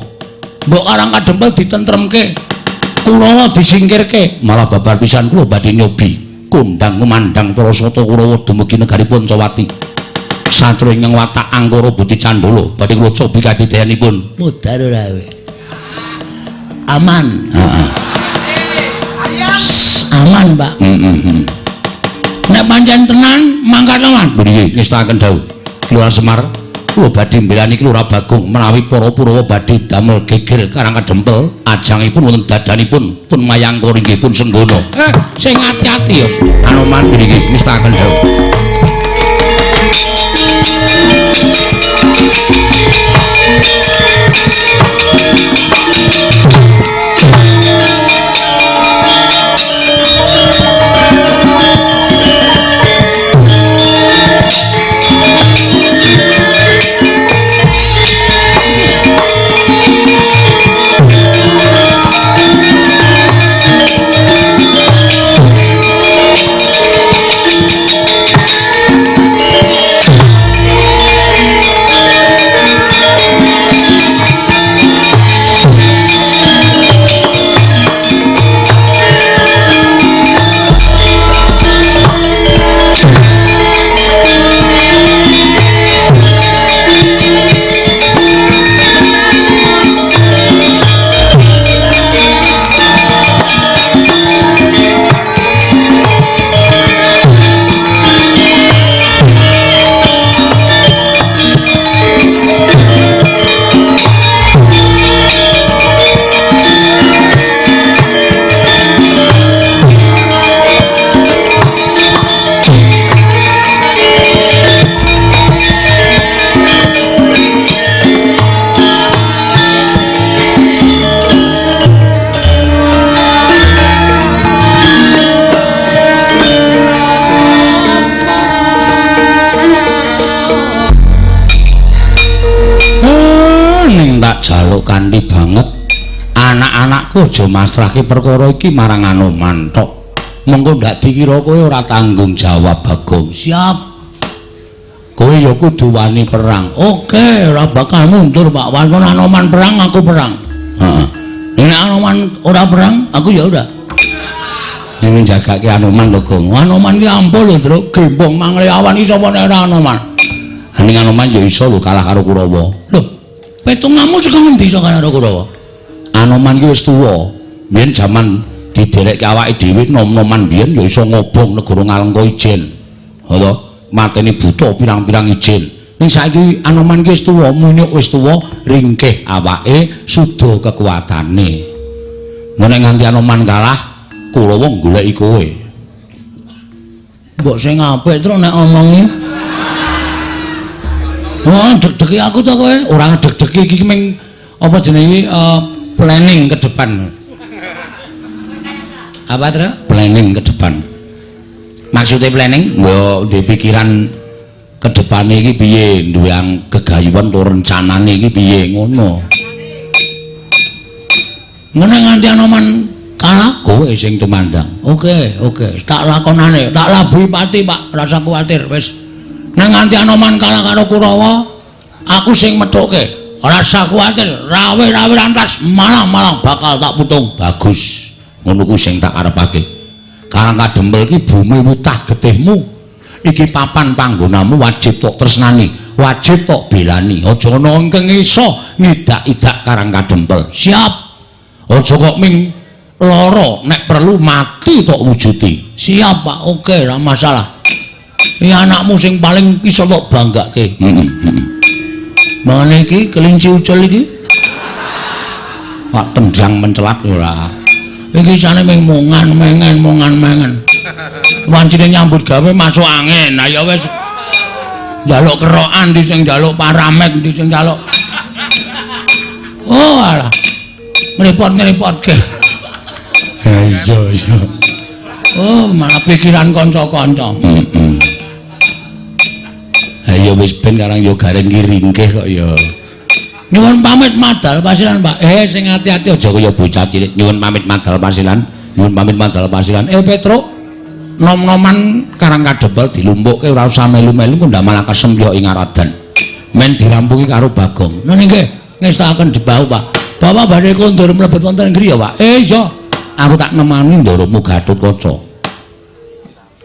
Mbok Karang Kadempel ditentremke. Kurawa disingkirke. Malah babar pisan kula badhe nyobi kondang kumandhang para sata Kurawa dumugi negari Pancawati. Satru ingkang watak angkara budi candala badhe kula cobi kadidayanipun. Mudhar ora kowe. Aman. Heeh. Aman, Pak. Heeh. Nek pancen tenan mangkat aman. Nggih, ngestakaken dawuh. Lurah Semar, kula badhe mbelani Lurah Bagong menawi para Purawa badhe damel geger Karang Kadempel, ajangipun wonten dadanipun pun mayangkara inggih pun senggana. Sing ati-ati ya. Anoman nggih ngestakaken dawuh. Jaluk kanthi banget anak-anakku aja masrahke perkara iki marang Anoman tok. Mengko ndak dikira kowe ora tanggung jawab, Bagong. Siap. Kowe ya kudu wani perang. Oke, ora bakal mundur, Pak. Walaupun Anoman perang, aku perang. Heeh. Nek Anoman ora perang, aku ya ora. Nek jagake Anoman lho, Gong. Anoman ki ampuh lho, Truk. Gembong mangleawan iki sapa nek ora Anoman. Ning Anoman ya iso lho kalah karo Kurawa. Lho, petungamu saka ngendi iso kalah karo Kurawa? Anoman ki wis tuwa. Biyen jaman diderekke awake dhewe nom-noman biyen ya iso ngobong negara Ngalengka ijen. Ha to, mateni buta pirang-pirang ijen. Ning saiki Anoman ki wis tuwa, munyuk wis tuwa, ringkih awake, suda kekuatane. Nek nganti Anoman kalah, Kurawa goleki kowe. Mbok sing apik truk nek omongi. Wah, deg-degi aku to kowe. Ora deg-degi iki ming apa jenenge planning ke depan. Apa, Tru? Planning ke depan. Maksudnya planning? Yo ndek pikiran ke depane iki piye, duwe gegayuhan to rencanane iki piye ngono. Ngene nganti Anoman Kalah kowe sing tumandang. Oke, oke, tak lakonane, tak labuhi pati, Pak. Rasa kuwatir wis. Nek nganti Anoman kalah karo Kurawa, aku sing methuke. Rasa kuwatir, rawe-rawe lantas malang-malang bakal tak putung. Bagus. Ngono kuwi sing tak karepake. Karang Kadempel iki bumi wutah getihmu. Iki papan panggonamu wajib tok tresnani, wajib tok belani. Aja ana ingkang iso ngidak-idak Karang Kadempel. Siap. Aja kok ming lara, nek perlu mati tok wujudi. Siap, Pak. Oke, ora masalah. Iki anakmu sing paling iso tok banggake. Heeh, heeh. Mangane iki kelinci ucul iki. Pak tendang mencelat ora. Iki isane ming mongan mengen mongan mengen. Wancine nyambut gawe masuk angin. Lah ya wis njaluk kerokan ndi sing njaluk paramek ndi sing njaluk. Oh alah. Ngrepot-ngrepotke. Ha iya iya. Oh malah pikiran kanca-kanca. Heeh. Ha ya wis ben karang ya garing ki ringkih kok ya. Nyuwun pamit madal pasilan, Pak. Sing ati-ati aja kaya bocah cilik. Nyuwun pamit madal pasilan. Nyuwun pamit madal pasilan. Petruk, nom-noman Karang Kadempel dilumpukke ora usah melu-melu kok ndak malah kesembyok ing aradan. Men dirampungi karo Bagong. Nun nggih, ngestakaken jebau, Pak. Bapak badhe kondur mlebet wonten griya, Pak. Iya. Aku tak nemani ndoromu Gatotkaca.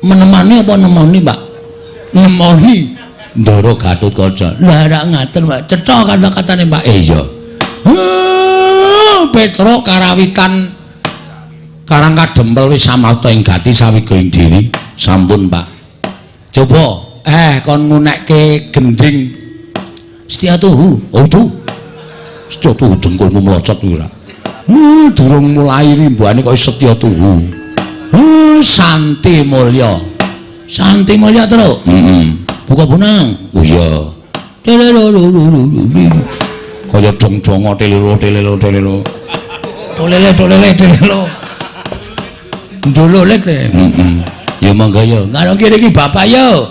Menemani apa nemoni, Pak? Nemoni Ndoro Gatotkaca. Lah rak ngaten, Pak. Cetha kata-katane, Pak. Iya. Petruk karawitan Karang Kadempel wis samapta ing gati sawiga ing diri. Sampun, Pak. Coba kon ngunekke gendhing Setya Tuhu. Oh, tuh. Setya Tuhu dengkulmu mlocot kuwi ora. Durung mulai rimbuane kok Setya Tuhu. Santi Mulya. Santi Mulya, Truk. Heeh. Buka bonang. Oh iya. Kaya dong-dongo telelo telelo telelo. Tolele tolele telelo. Ndololet. Heeh. Ya monggo ya. Karo kene iki bapak yo.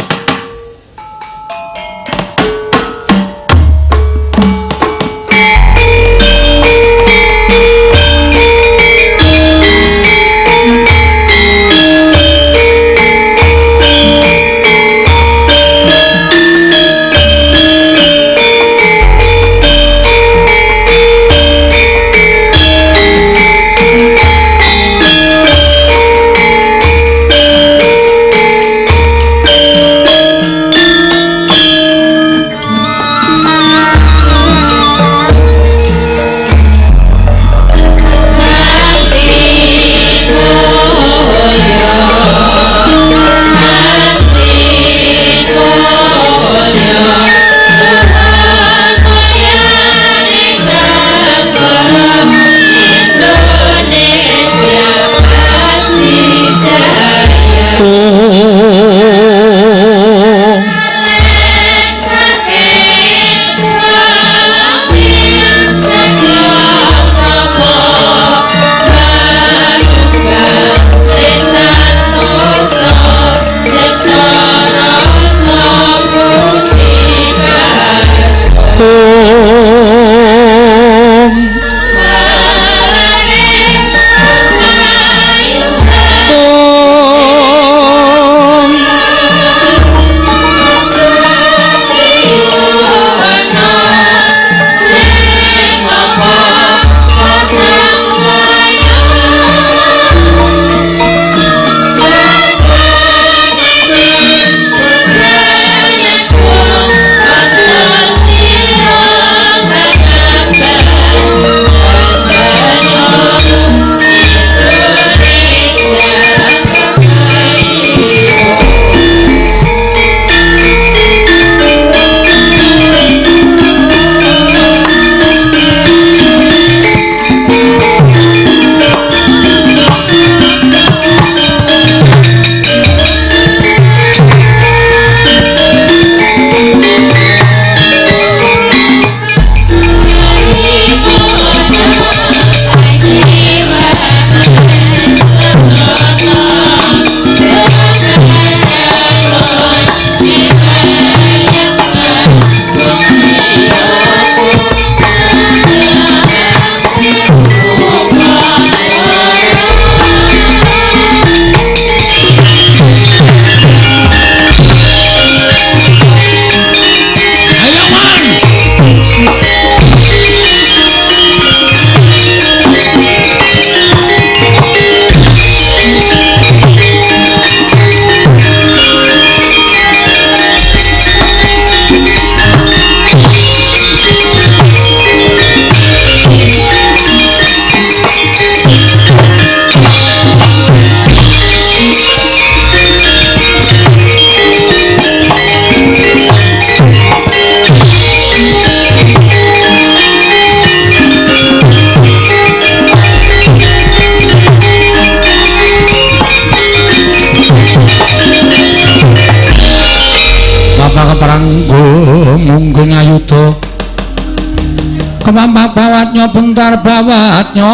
Kemampak bawatnya bentar, bawatnya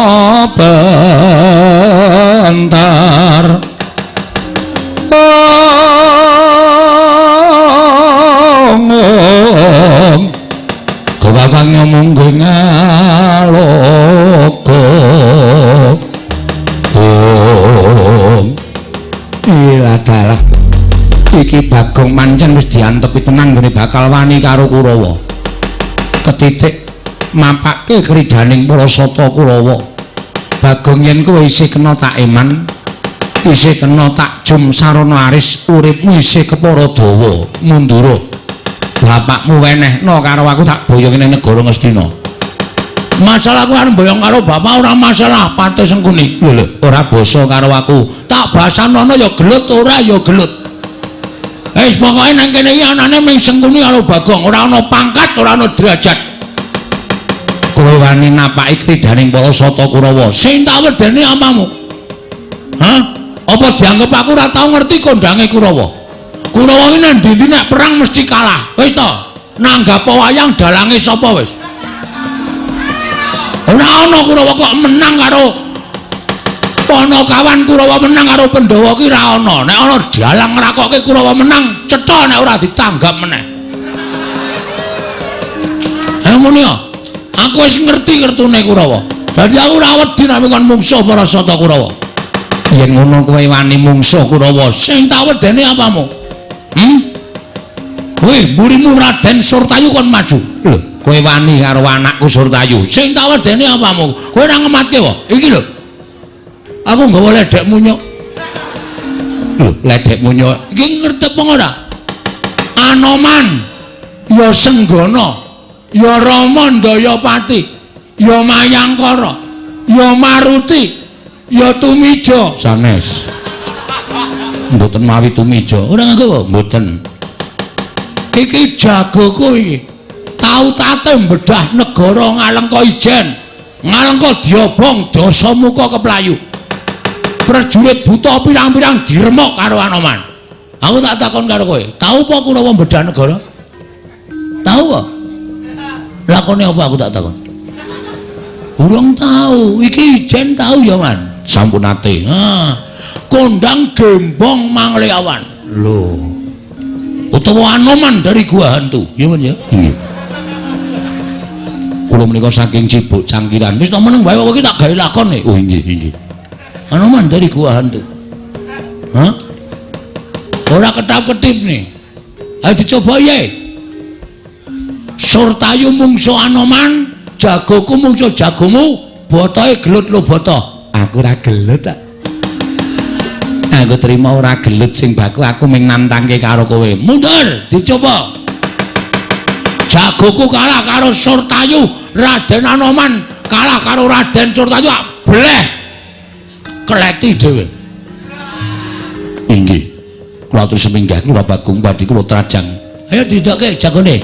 bentar. Ong kewakangnya munggu ngaloka. Ong ilah dalah iki Bagong mancen wis diantepi tenan nggone bakal wani karo Kurawa. Ketitik mapake kridaning para sata Kurawa. Bagong yen kowe isih kena tak eman, isih kena tak jum sarana aris, uripmu isih kepara dawa mundura. Bapakmu wenehno karo aku tak boyong ning negara Ngastina. Masalah aku arep boyong karo bapak ora masalah, Patih Sengkuni. Lho lho, ora basa karo aku. Tak basanono ya gelut, ora ya gelut. Wis pokoke nang kene iki anane mung Sengkuni karo Bagong, ora ana pangkat, ora ana derajat. Kowe wani napaki kridaning para sata Kurawa. Sing tak wedeni apamu? Hah? Apa dianggep aku ora tau ngerti kondange Kurawa? Kurawa iki nang ndi-ndi nek perang mesti kalah. Wis to, nanggap wayang dalange sapa wis? Ora ana Kurawa kok menang karo Panakawan, Kurawa menang karo Pandhawa ki ora ana. Nek ana dalang ngrakokke Kurawa menang, cetha nek ora ditanggap meneh. Ayo muni ya. Aku wis ngerti kertune Kurawa. Dadi aku ora wedi nek kon mungsuh para sata Kurawa. Yen ngono kowe wani mungsuh Kurawa, sing tak wedeni apamu? Hmm? Weh, mburimu Raden Surtayu kon maju. Lho, kowe wani karo anakku Surtayu. Sing tak wedeni apamu? Kowe ora ngematke wae. Iki lho. Aku nggawa ledek munyuk. Lho, ledek munyuk. Iki ngerti apa ora? Anoman ya Senggana, ya Rama Ndayapati, ya Mayangkara, ya Maruti, ya Tumija. Sanes. Mboten mawi Tumija. Ora nganggo mboten. Iki jagoku iki. Tau tate mbedah negara Ngalengka Ijen, Ngalengka diobong Dasamuka keplayu. Prajurit buta pirang-pirang diremok karo Anoman. Aku tak takon karo kowe, tau apa Kurawa mbedah negara? Tau apa? Lakone apa aku tak takon? Urung tau. Iki Ijen tau ya, Man? Sampun nate. Ha. Kondang gembong Mangleawan. Lho. Utawa Anoman dari Gua Hantu. Ya, Man ya? Nggih. Kula menika saking Cibuk Cangkiran. Wis to meneng wae kok iki tak gawe lakon e. Oh nggih, nggih. Anoman dari Gua Hantu. Hah? Ora ketap-ketip nih. Ayo dicoba ya. Surtayu mungsuh Anoman, jagoku mungsuh jagomu, botohe gelut lo boto. Aku ora gelut tak. Aku terima ora gelut sing baku, aku mung nantangke karo kowe. Mundur, dicoba. Jagoku kalah karo Surtayu, Raden Anoman kalah karo Raden Surtayu, bleh. Kleti dhewe. Inggih. Kula atur seminggah kula Bagong badhe kula trajang. Ayo didokke jagone.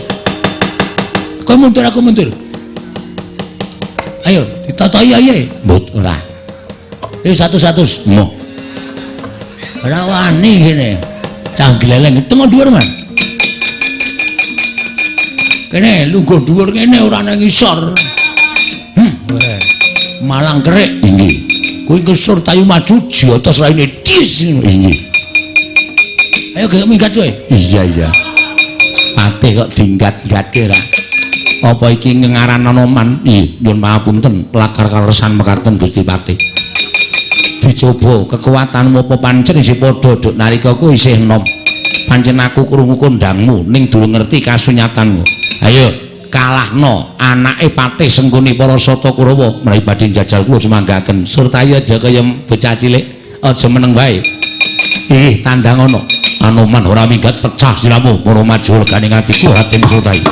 Kowe mundur aku mundur. Ayo ditatahi ae. Mbut ora. Ayo 100. Moh. Ora wani kene. Cah gleleng tengok dhuwur, Man. Kene lungguh dhuwur kene ora nang ngisor. Malang kerik. Inggih. Kuwi ke Surtayu maju jotos raine dis ngono. Inggih. Ayo gek minggat kowe. Iya, iya. Patih kok dinggat-gatke ra. Apa iki ngengaran Anoman? Nggih, nyuwun pangapunten, lakar kaleresan mekaten Gusti Patih. Dicoba kekuatanmu apa pancen isih padha duk nalika ku isih enom. Pancen aku krungu kondangmu ning durung ngerti kasunyatanmu. Ayo kalahno anake Patih Sengkuni para sata Kurawa menawi badhe njajal kula sumanggaken. Surtayu aja kaya bocah cilik, aja meneng wae. Ih, tandang ana. Anoman ora minggat pecah siramu para maju legane atiku Raden Surtayu.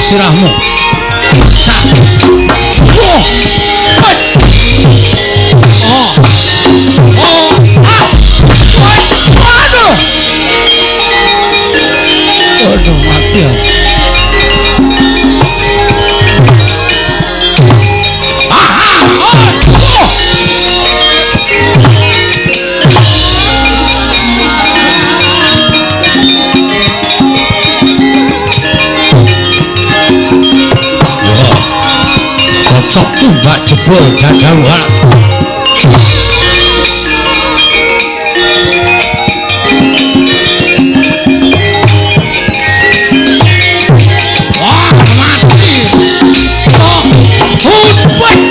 Sirahmu. Sah. Wah. Oh. Oh. Ah. Waduh. Waduh, mati ya. Ah. Oh. Oh. Cocok tumbak jebol dadawan. Wah, mati. Oh, wah, wah.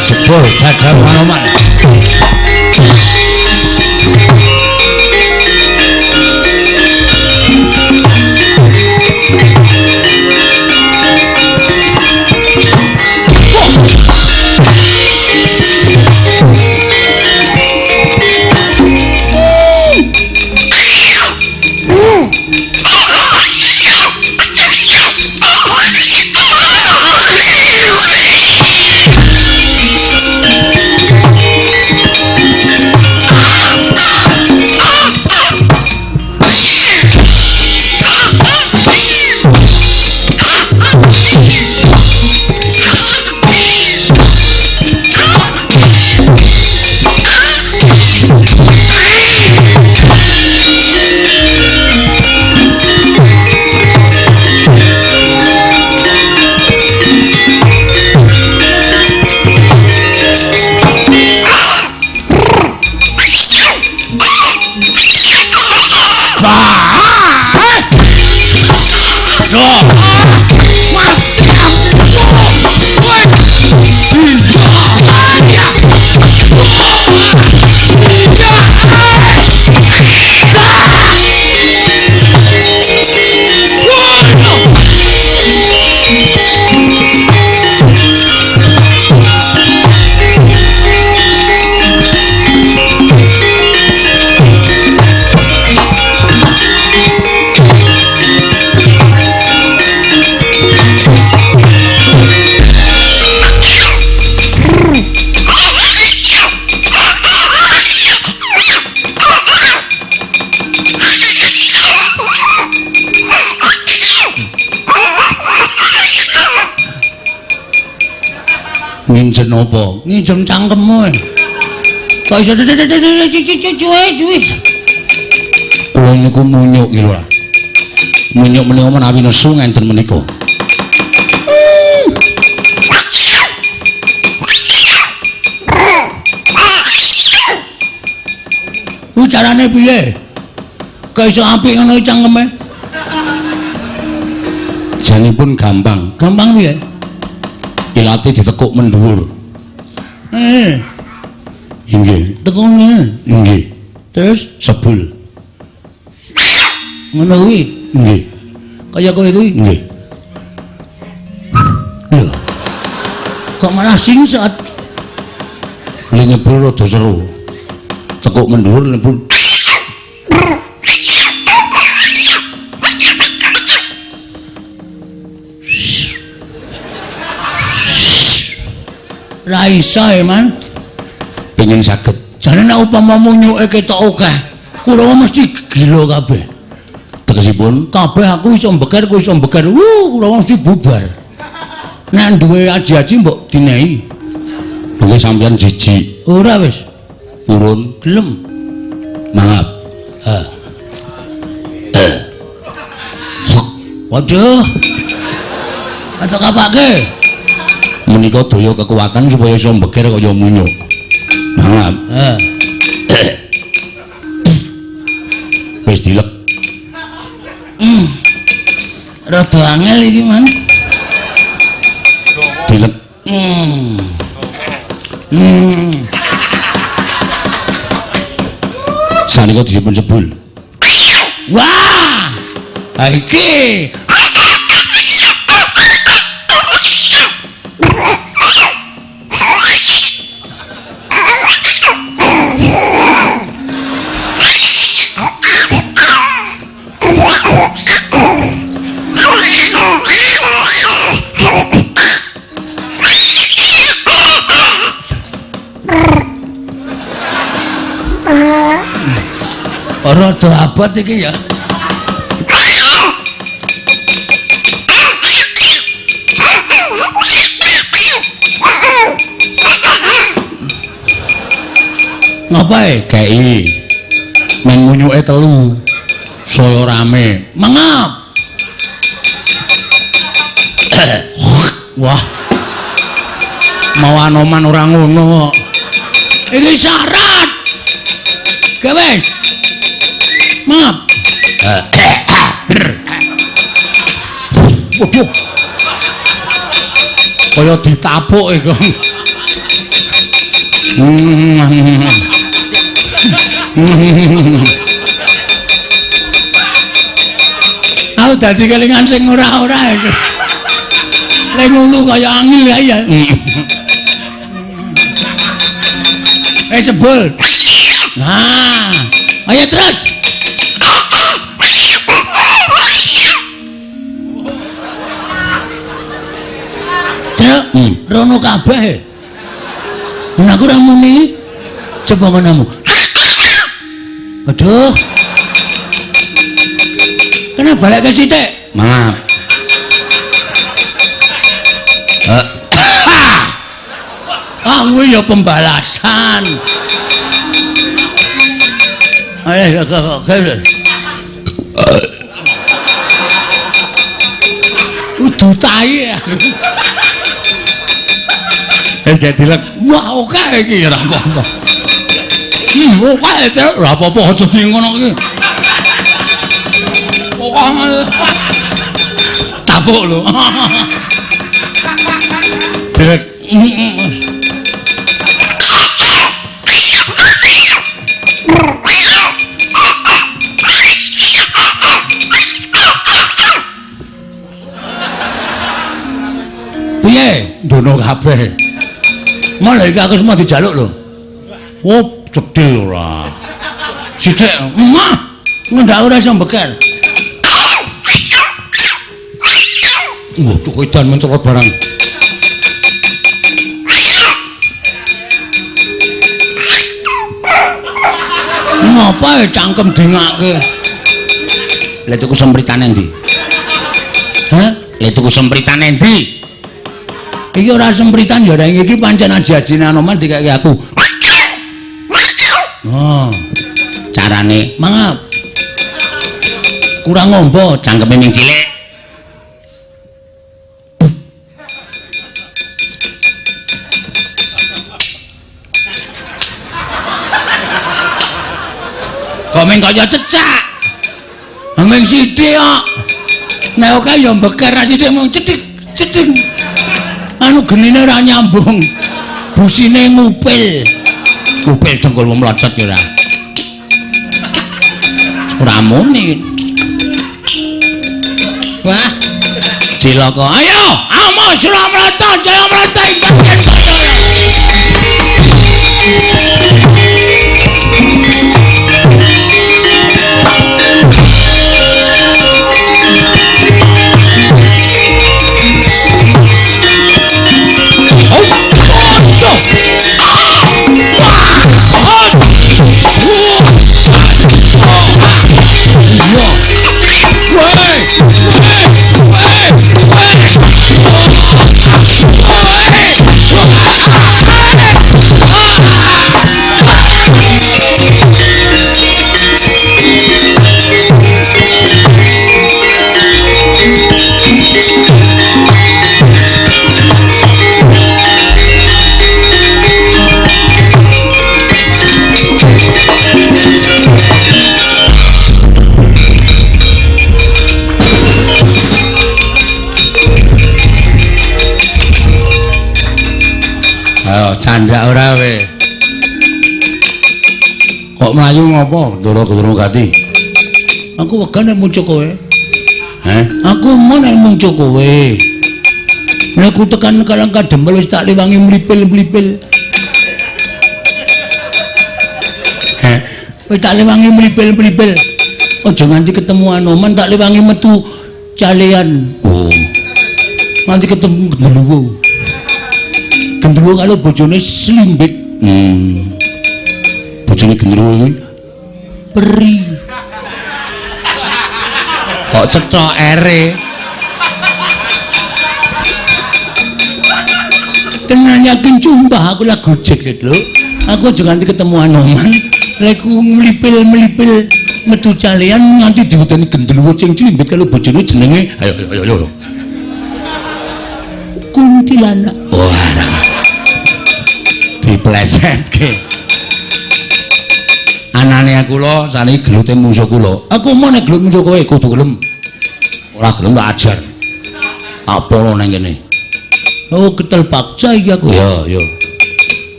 Jebol dadawan. Nginjen apa? Nginjem cangkemmu. Kok iso cuwe. Kula niku munyuk iki lho. Munyuk menika menawi nesu ngenten menika. Ku carane piye? Kok iso apik ngono cangkeme? Janipun gampang. Gampang piye? Ilate ditekuk mendhuwur. Inggih. Tekune. Inggih. Terus sebul. Ngono kuwi. Nggih. Kaya kowe kuwi. Nggih. Lho. Kok malah singset? Lha nyebul rada seru. Tekuk mendhuwur nyebul. Ra iso e, Man. Pengen saged. Jane nek upama munyuke ketok akeh, Kurawa mesti gila kabeh. Tegesipun kabeh aku iso mbeker, kowe iso mbeker. Wuh, Kurawa mesti bubar. Nek duwe aji-aji mbok dinehi. Mengke sampeyan jijik. Ora wis. Purun gelem. Maaf. Waduh. Atok kapake. Menika daya kekuatan supaya iso mbeker kaya munyuk. Maaf. Wis dilek. Rada angel iki, Man. Dilek. Sanika disipun sebul. Wah! Ha iki. Rada abot iki ya. Ngapae? Kei. Men munyuke telu. Saya rame. Mengap. Wah. Mau anoman ora ngono. Iki syarat. Ge wis. Maaf. Waduh. Kaya ditapuk iku. Aku dadi kelingan sing ora-ora iku. Lek ngono kaya angel kae ya. Sebul. Nah, ayo terus. Truk, rono kabeh. Mun aku ora muni, coba ngonomu. Aduh. Kena balik ke sithik. Maaf. Ah, kuwi ya pembalasan. Ayo, udu tai. Dilek. Wah, oke iki ora apa-apa. Oke, ora apa-apa aja di ngono iki. Tapuk lho. Dilek. Piye? Ndono kabeh. Malah iki aku semua dijaluk lho. Oh, cedhil ora. Sithik. Mah, ngendak ora iso mbeker. Waduh, edan mencolot barang. Ngapa ya cangkem dingake? Lha tuku sempritane ndi? Hah? Lha tuku sempritane ndi? Iki ora sempritan ya reng iki pancen aji-ajine Anoman dikeke aku. Oh. Carane mangap. Kurang ngombo cangkeme ming cilik. Kok ming kaya cecak. Ming sithik kok. Nek oke ya mbeker ra sithik mung cethik cethik. Anu genine ora nyambung. Busine ngupil. Ngupil dengkulmu mlocot ya ora. Ora muni. Wah. Cilaka. Ayo, amo Suramrata, Jayamrata ing bagian Bathara. Ayo candhak ora kowe. Kok mlayu ngopo? Ndoro gedro gati. Aku wegah nek muncul kowe. Heh? Aku mau nek muncul kowe. Nek ku tekan Kalang Kadempel wis tak liwangi mlipil-mlipil. Heh? Wis tak liwangi mlipil-mlipil. Aja nganti ketemu Anoman tak liwangi metu calean. Oh. Nganti ketemu gendruwo. Gendruwo kalau bojone slimbit. Bojone gendruwo iki peri. Kok cethok ere. Tenan yakin sumpah aku lah gojek lho. Aku aja nganti ketemu Anoman, lek mlipil-mlipil metu calean nganti diwedeni gendruwo sing slimbit kalau bojone jenenge ayo ayo ayo. Kuntilanak. Wah. Diplesetke. Anane aku lho saniki gelute mungsuh kula. Aku mau nek gelut mungsuh kowe kudu gelem. Ora gelem tak ajar. Tak polo nang kene. Oh, ketel paksa iki aku. Ya, ya.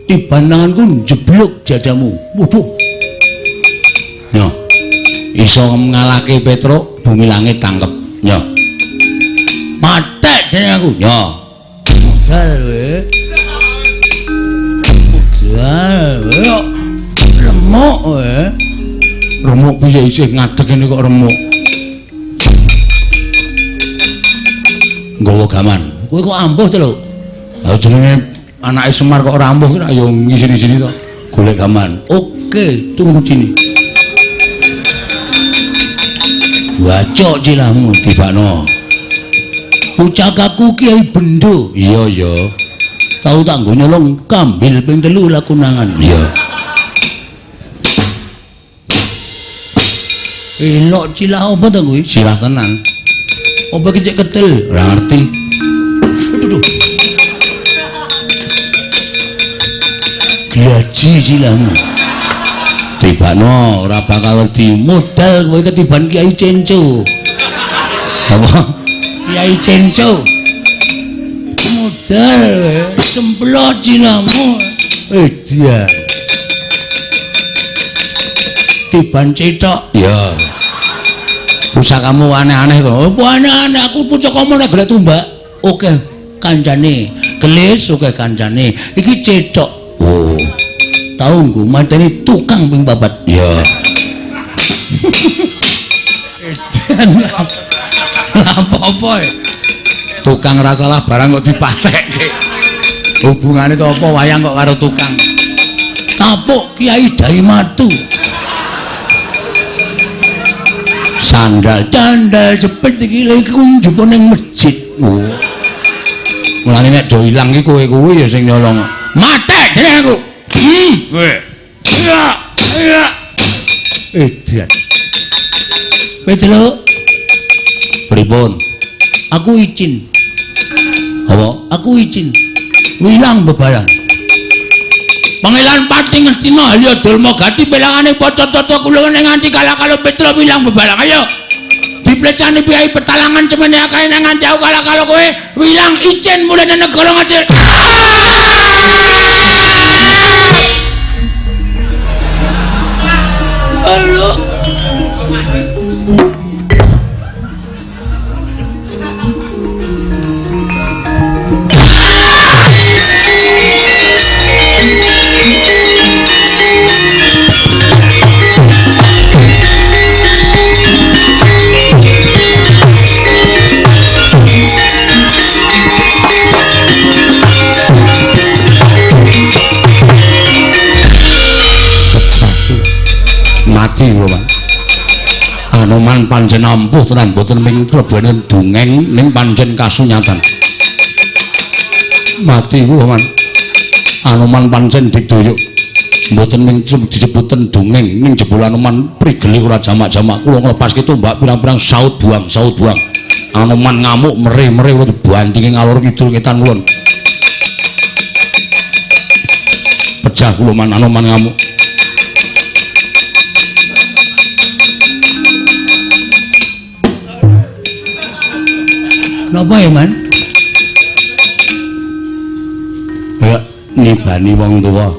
Tiban tanganku njeblug dadamu. Waduh. Yo. Iso ngalahke Petruk, bumi langit tangkep. Yo. Matek dene aku. Yo. Modal kowe. Modal kowe. Remuk kowe. Remuk piye isih ngadeg kene kok remuk. Nggawa gaman. Kowe kok ampuh to lho? Lah jenenge anake Semar kok ora ampuh ki ya ngisini-sini to. Golek gaman. Oke, tunggu sini. Bacok cilahmu tibakno. Pucakaku Kiai Bendo. Iya, iya. Tau tak nggo nyolong kambil ping 3 lakunangan. Iya. Elok cilah apa to kuwi? Cilah tenan. Apa iki cek ketil? Ora ngerti. Aduh. Glaji cilahmu. Tibakno ora bakal wedi. Modal kowe ketiban Kiai Cenco. Apa? Kiai Cenco. Modal semplot cilahmu. Dia. Tiban cethok. Iya. Pusakamu aneh-aneh kok. Apa aneh-aneh? Aku pusakamu nek golek tumbak. Oke, kancane. Kelis oke kancane. Iki cethok. Oh. Tau nggo mateni tukang ping 4. Iya. Edan. Lah apa-apa. Tukang ora salah barang kok dipatekke. Hubungane to apa wayang kok karo tukang? Tapuk Kiai Daimatu. Sandal candal jepit iki lha iku njupuk ning masjid. Oh. Mulane nek do ilang iki kowe kuwi ya sing nyolong. Matek dhewe aku. Kowe. Iya, iya. Edan. Petruk. Pripun? Aku izin. Apa? Aku izin. Wilang bebalang. Pangeran Pati Ngastina Halya Durma Gati pelangane paca tata kula nganti kalah-kalah Petruk wilang bebalang. Ayo. Diplecani piyai petalangan cemene akeh nang nganti aku kalah-kalah kowe wilang izin mulih nang negara Ngastina. Halo. Mati kula, Pak. Anoman pancen ampuh tenan boten ming klebene dongeng ning pancen kasunyatan. Mati kula, Man. Anoman pancen diduyuk. Mboten ming disebuten dongeng ning jebul Anoman prigele ora jamak-jamak kula nglepaske tombak pirang-pirang saut buang, saut buang. Anoman ngamuk mere-mere kula dibantingi ngalor ngidul ngetan kulon. Pecah kula, Man, Anoman ngamuk. Napa ya, Man? Ya nibani wong tuwa.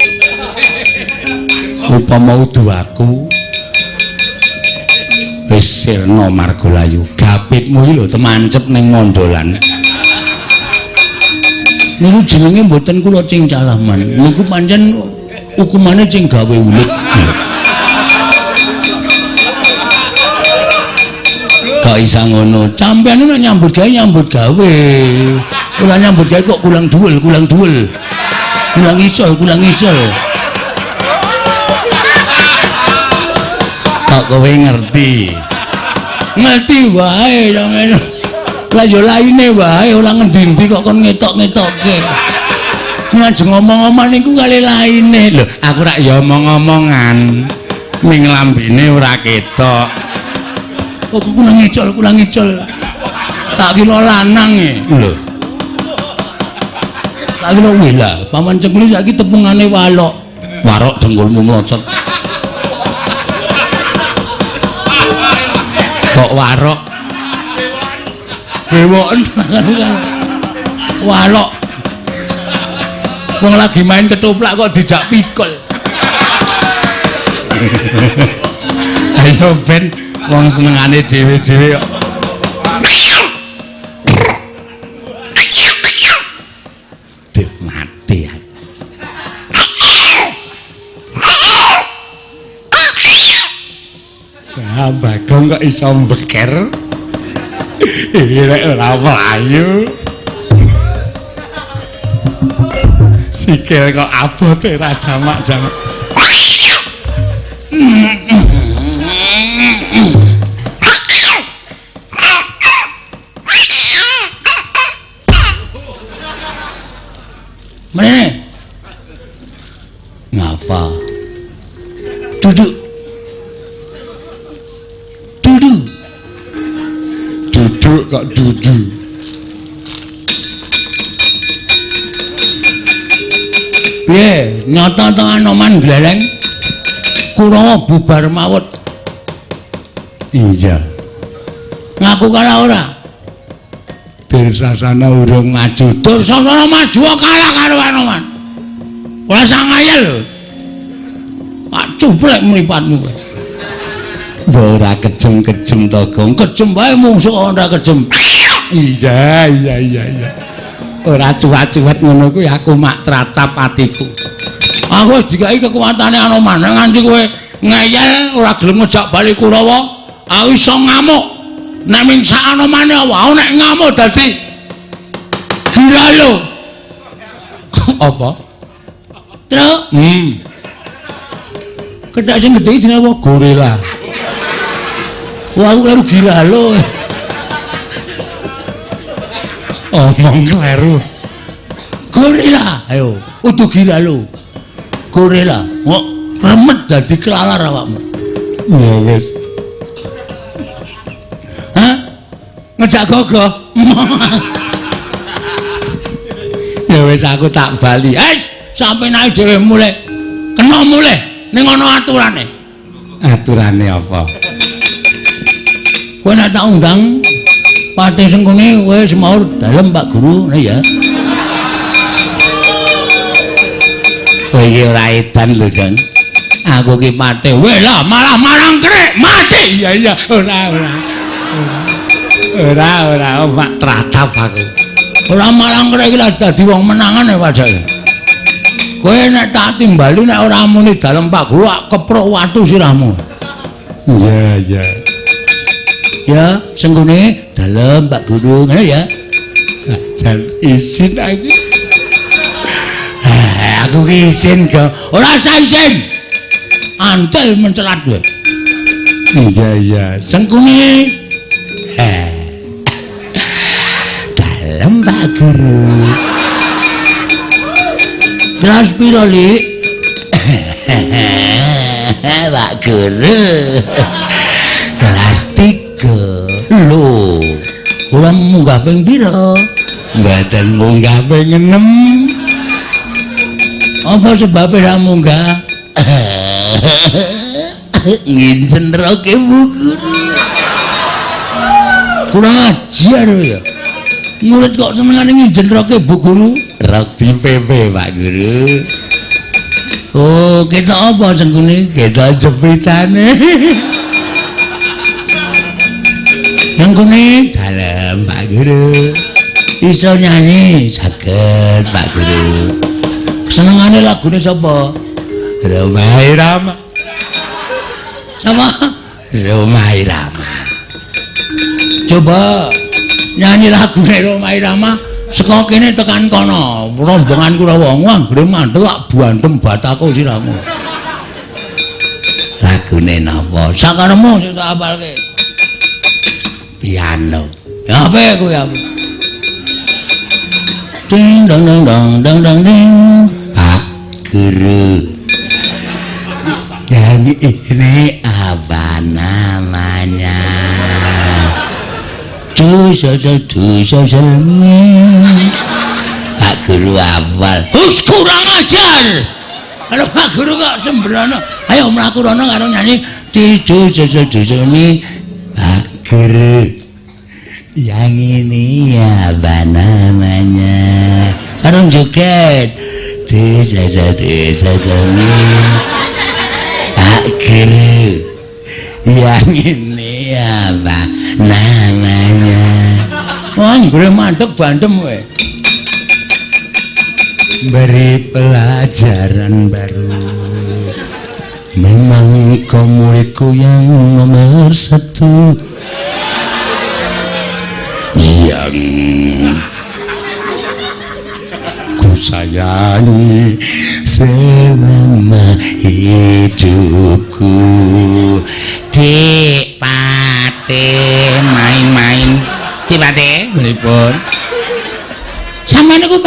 Upama udu aku wis sirna margalayu. Gapitmu iki lho temancep ning mondolan. Niku jenenge mboten kula cingcalah, Man. Niku pancen hukumane sing gawe ulit. Kok isa ngono? Sampeyan nek nyambut gawe nyambut gawe. Ora nyambut gawe kok kulang duwel, kulang duwel. Kulang isol, kulang isol. Kok kowe ngerti? Ngerti wae sampeyan. Lah ya laine wae ora ngendi-endi kok kon ngetok-ngetokke. Ngajeng ngomong-omong niku kali laine. Lho, aku rak ya omong-omongan. Ning lambene ora ketok. Kok kurang ngicol, kurang ngicol. Tak kira lanang e. Lho. Tak kira wela, paman cengkuli saiki tepungane walok. Warok dengkulmu mlocot. Kok warok? Bewoken walok. Wong lagi main ketoprak kok dijak pikul. Ayo ben wong senengane dhewe-dhewe kok. Duh, mati aku. Ah, Bagong kok iso mbeker. Iki rek ora mlayu. Sikil kok abote ra jamak-jamak. Mrene. Ngapa? Duduk. Duduk. Duduk kok duduk. Piye, nyata to Anoman gleleng? Kurawa bubar mawut. Iya. Ngaku kalah ora? Dursasana urung maju. Dursasana maju kalah karo Anoman. Ora sangayel lho. Pak cuplek mripatmu kowe. Ora kejem-kejem to, Gong. Kejem wae mungsuh ora kejem. Iya, iya, iya, iya. Ora cuwat-cuwat ngono kuwi aku mak tratap atiku. Aku wis dikai kekuatane Anoman nganti kowe ngeyel ora gelem ngejak bali Kurawa, aku iso ngamuk. Nek ming sak Anomane apa nek ngamuk dadi gila lho. Apa? Truk. Kethek sing gedhe jenenge apa? Gorila. Wah, aku kleru gila lho. Omong kleru. Gorila, ayo, udu gila lu. Gorila, kok remet dadi kelalar awakmu. Ya wis. Hah? Ngejak gogoh. Ya wis aku tak bali. Wis, sampe naik dhewe mulih. Kena mulih ning ana aturane. Aturane apa? Kowe nek tak undang Patih Sengkuni kowe semaur dalem Pak Guru, ngene ya. Kowe iki ora edan lho, Jang. Aku ki patih. Weh lah, malah marang krek mati. Iya iya, ora ora. Ora ora, mak tratap aku. Ora marang krek iki lah dadi wong menangan ya pajake. Kowe nek tak timbali nek ora muni dalem Pak Guru ak keprok watu sirahmu. Iya iya. Ya, Sengkuni dalem Pak Guru, ngene ya. Jan izin aku. Aku ki izin go. Ora usah izin. Antel mencelat kowe. Iya iya. Sengkuni. Dalem Pak Guru. Kelas piro, Lik? Pak Guru. Kelas 3. Lho, ora munggah ping pira? Mboten munggah ping 6. Apa sebabe ra munggah? Ngincen roke Bu Guru. Kurang ajar ya. Murid kok senengane ngincen roke Bu Guru? Rok di PP Pak Guru. Oh, ketok apa Sengkuni? Ketok jepitane. Sengkuni dalem Pak Guru. Iso nyanyi saged Pak Guru. Senengane lagune sapa? Rhoma Irama. Sapa? Rhoma Irama. Coba nyanyi lagune Rhoma Irama saka kene tekan kono. Rombongan Kurawa anggere mandek lak bandem batako sirahmu. Lagune napa? Sakaremu sing tak apalke. Piano. Ya apa kowe aku? Ding dong dong dong dong dong ding. Pak Guru. Yang ini apa namanya? Du so so du so so mi. Pak Guru hafal. Hus kurang ajar. Kalau Pak Guru kok sembrono. Ayo mlaku rono karo nyanyi di du so so du so mi. Pak Guru. Yang ini apa namanya? Karo joget. Di so so du so so mi. Pak Guru. Yang ini apa namanya? Wah, gue mandek bandem kowe. Beri pelajaran baru. Memang kau muridku yang nomor 1. Yang ku sayangi selama hidupku. Dik Pate main-main. Dik Pate, pripun? Sampeyan niku